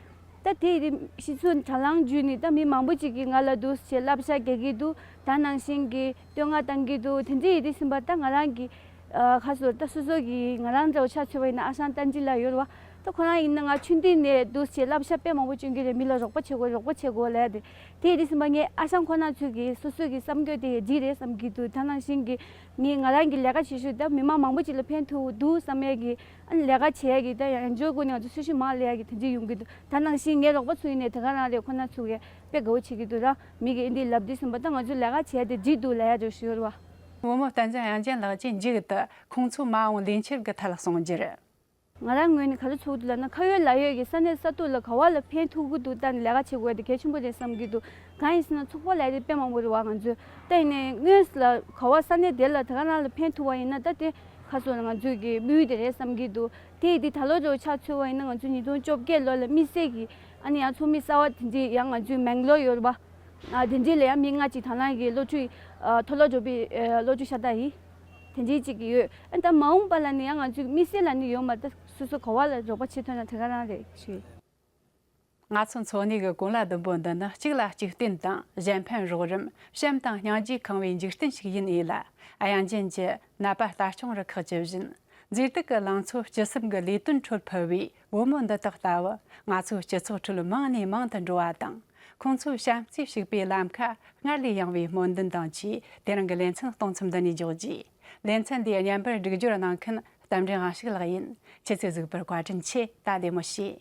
ད་དེ་ཡི་གཞི་ཚུལ་དྲ་ལམ་བརྒྱུད་ནས་ད་མི་མང་པོ་ཅིག་གིས་ང་ལ་འདུག་སེ་བསླབ་བྱ་རྒྱག་གི་འདུག་ད་ནང་བཞིན་གྱི་བསྟོད་བསྔགས་བཏང་གི་འདུག་དེ་འདྲ་ཡིན་དུས་ཙམ་པ། ད་ང་རང་གི་ཨ་ཁ་སོ། ད་སོ་སོ་གི་ང་རང་འདྲ་བོ་ཆ་མཚོན་པ་ཡིན་ན། ཨ་ཞང་བསྟན་འཛིན་ལགས་ཡོད་རེད་བ། ད་ཁོ་རང་ཡིན་ན་ང་ཆུང་དུས་ནས་འདུག་སེ་བསླབ་བྱ་དཔེ་མང་པོ་སྐྱོན་གྱི་རེད། མི་ལ་རོགས་པ་བྱེད་དགོས། རོགས་པ་བྱེད་དགོས་ལབ་ཡ་དེ། དེ་ཡིན་དུས་ཙམ་པ་ངས་ཨ་ཞང་ཁོ་རང་ཚོས་གི་སོ་སོ་གི་བསམ་སྐྱོ་དེ་འགྲིག་རེད་བསམ་གྱི་འདུག་ད་ནང་བཞིན་གྱི་ངས་ང་རང་གི་ལས་ཀ་བྱེད་ཤུལ་ད་མི་མང་མང་པོ་ཅིག་ལ་ཕན་ཐོགས་འདུག་བསམ་ཡ་གི། ཨ་ནི་ལས་ཀ་བྱེད་ཡ་གི་ད་ཡང་འཇོག་སྒོ་ནས་ང་ཚོ་སོ་སོ་མར་ལས་ཡ་གི་དེ་འདྲ་ཡོང་གི་འདུག་ད་ནང་བཞིན་ངའི་རོགས་པ་ཚོ་ཡིན་ནའི་དེ་ག་རང་རེད། ཁོ་ན་ཚོ་གིས་དཔེ་དགའ་བོ་བྱེད་ཀྱི་འདུག་ར། མི་གིས་འདི་ལབ་དུས་ཙམ་པ། ད་ང་ཚོའི་ལས་ཀ་བྱེད་ཡ་དེ་འགྲིག་འདུག་ལབ་ཡ་འདྲ་ཞིག་ཡོད་རེད་བ། བུ་མོ་བསྟན་འཛིན་དབྱངས་ཅན་ལགས་ཀྱིས་མཇུག་ཏུ་ཁོང་ཚོའི་མ་འོངས་ལས་འཆར་གྱི་ཐད་ལ་གསུངས་རྒྱུར། ང་རང་ངོས་ནས་ག་རེ་ཚོར་གྱི་འདུག་ལབ་ན། ཁ་ཡོད་ལག་ཡོད་ཀྱིས་ས་གནས་ས་ཐོག་ལ་ག་བ་ལ་ཕན་ཐོགས་ཀྱི་འདུག་ལྟ་ནས་ལས་ཀ་བྱེད་དགོས་ཡ་དེ་གལ་ཆེན་པོ་རེད་བསམ་གྱི་འདུག་གང་ཡིན་ཟེར་ན་ཚོགས་པ་ལབ་ཡ་དེ་དཔེ་མང་པོ་རེད་བ། ང་ཚོས་ད་ཡིན་ནའི་དངོས་སུ་ལ་ག་བ་ས་གནས་དེ་ལ་དེ་ག་རང་ལ་ཕན་ཐོགས་པ་ཡིན་ན། ད་དེ་ཁ་སོ་ལ་ང་ཚོས་ཀྱི་དམིགས་ཡུལ་དེ་རེད་བསམ་གྱི་འདུག་དེ་ཡིན་དུས་ད་ལོ་འདྲ་བོ་ཆ་མཚོན་པ་ཡིན་ན། ང་ཚོ་ཉིས་སྟོང་བཅོ་བརྒྱད་ལོ་ལ་དམིགས་བསལ་གྱི་ཨ་ནི་ཡང་ཚོགས་མི་གསར་བ་དེ་འདྲས་ཡང་ང་ཚོའི་མེང་ལོར་ཡོད་རེད་བ། ཨ་དེ་འདྲས་ལ་ཡང་མི་ལྔ་ཅིག་དང་བླངས་ཀྱི་སློབ་ཕྲུག་ཨ་མཐོ་སློབ་འགྲོ་བའི་ཨ་སློབ་ཕྲུག་ཤ་སྟག་ཡིན། དེ་འདྲའི་ཅིག་ཡོད། ཨ་ད་མ་འོངས་པ་ལ་ནི་ཡང་ང་ཚོའི་དམིགས་བསལ་ལ་ནི་ཡོད་མ་རེད། སོ་སོ་ག་བ་ལ་རོགས་པ་བྱེད་ཐུབ་ན་དེ་ག་རང་རེད་ཞུ། ང་ཚོ་འཚོ་གནས་ཀྱི་གོ་ལ་ཟླུམ་པོ་འདི་ནི་གཅིག་ལ་གཅིག་བརྟེན་དང་གཞན་ཕན་རོགས་རམ། བྱམས་དང་སྙིང་རྗེས་ཁེངས་པའི་འཇིག་རྟེན་ཞིག་ཡིན་ཨེ་ལ། དབྱངས་ཅན་གྱི་ནད་པ་ལྟ་སྐྱོང་རུ་ཁག་ཇི་བཞིན། མཛེས་སྡུག་གི་ལང་ཚོ་སྤྱི་སེམས་ཀྱི་ལས་དོན་ཁྲོད་ཕུལ་བའི་བུ་མོ་འདི་དག་ལྟ་བུ་ང་ཚོའི་སྤྱི་ཚོགས་ཁྲོད་མང་ནས་མང་དུ་འགྲོ་བ་དང་། ཁོང་ཚོའི་བྱམས་བརྩེས་ཕྱུག་པའི་ལམ་ཁ་སྔར་ལས་ཡངས་པའི་སྨོན་འདུན་དང་བཅས། དེ་རིང་གི་ལེ་ཚན་གཏོང་མཚམས་འདི་ནས་འཇོག་རྒྱུ། ལེ་ཚན་འདིའི་བརྙན་པར་སྒྲིག་སྦྱོར་གནང་མཁན་རྟ་མགྲིན་དབང་ཕྱུག་ལགས་ཡིན། ཁྱེད་ཚོས་གཟིགས་པར་བཀའ་དྲིན་ཆེ། ད་བདེ་མོ་བྱོས།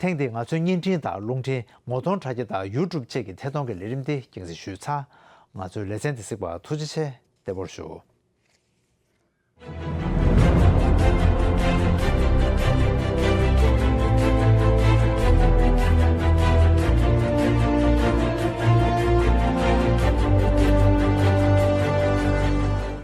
ཐེངས་འདིའི་ང་ཚོའི་བརྙན་འཕྲིན་དང་རླུང་འཕྲིན། ངོ་གདོང་དྲ་རྒྱ་དང་ཡུ་ཊུབ་བཅས་ཀྱི་ཐད་གཏོང་གི་ལས་རིམ་དེ་རྒྱང་སྲིང་ཞུས་ཚར། ང་ཚོའི་ལེ་ཚན་དེ་གཟིགས་པར་ཐུགས་རྗེ་ཆེ། བདེ་པོར་བཞུགས།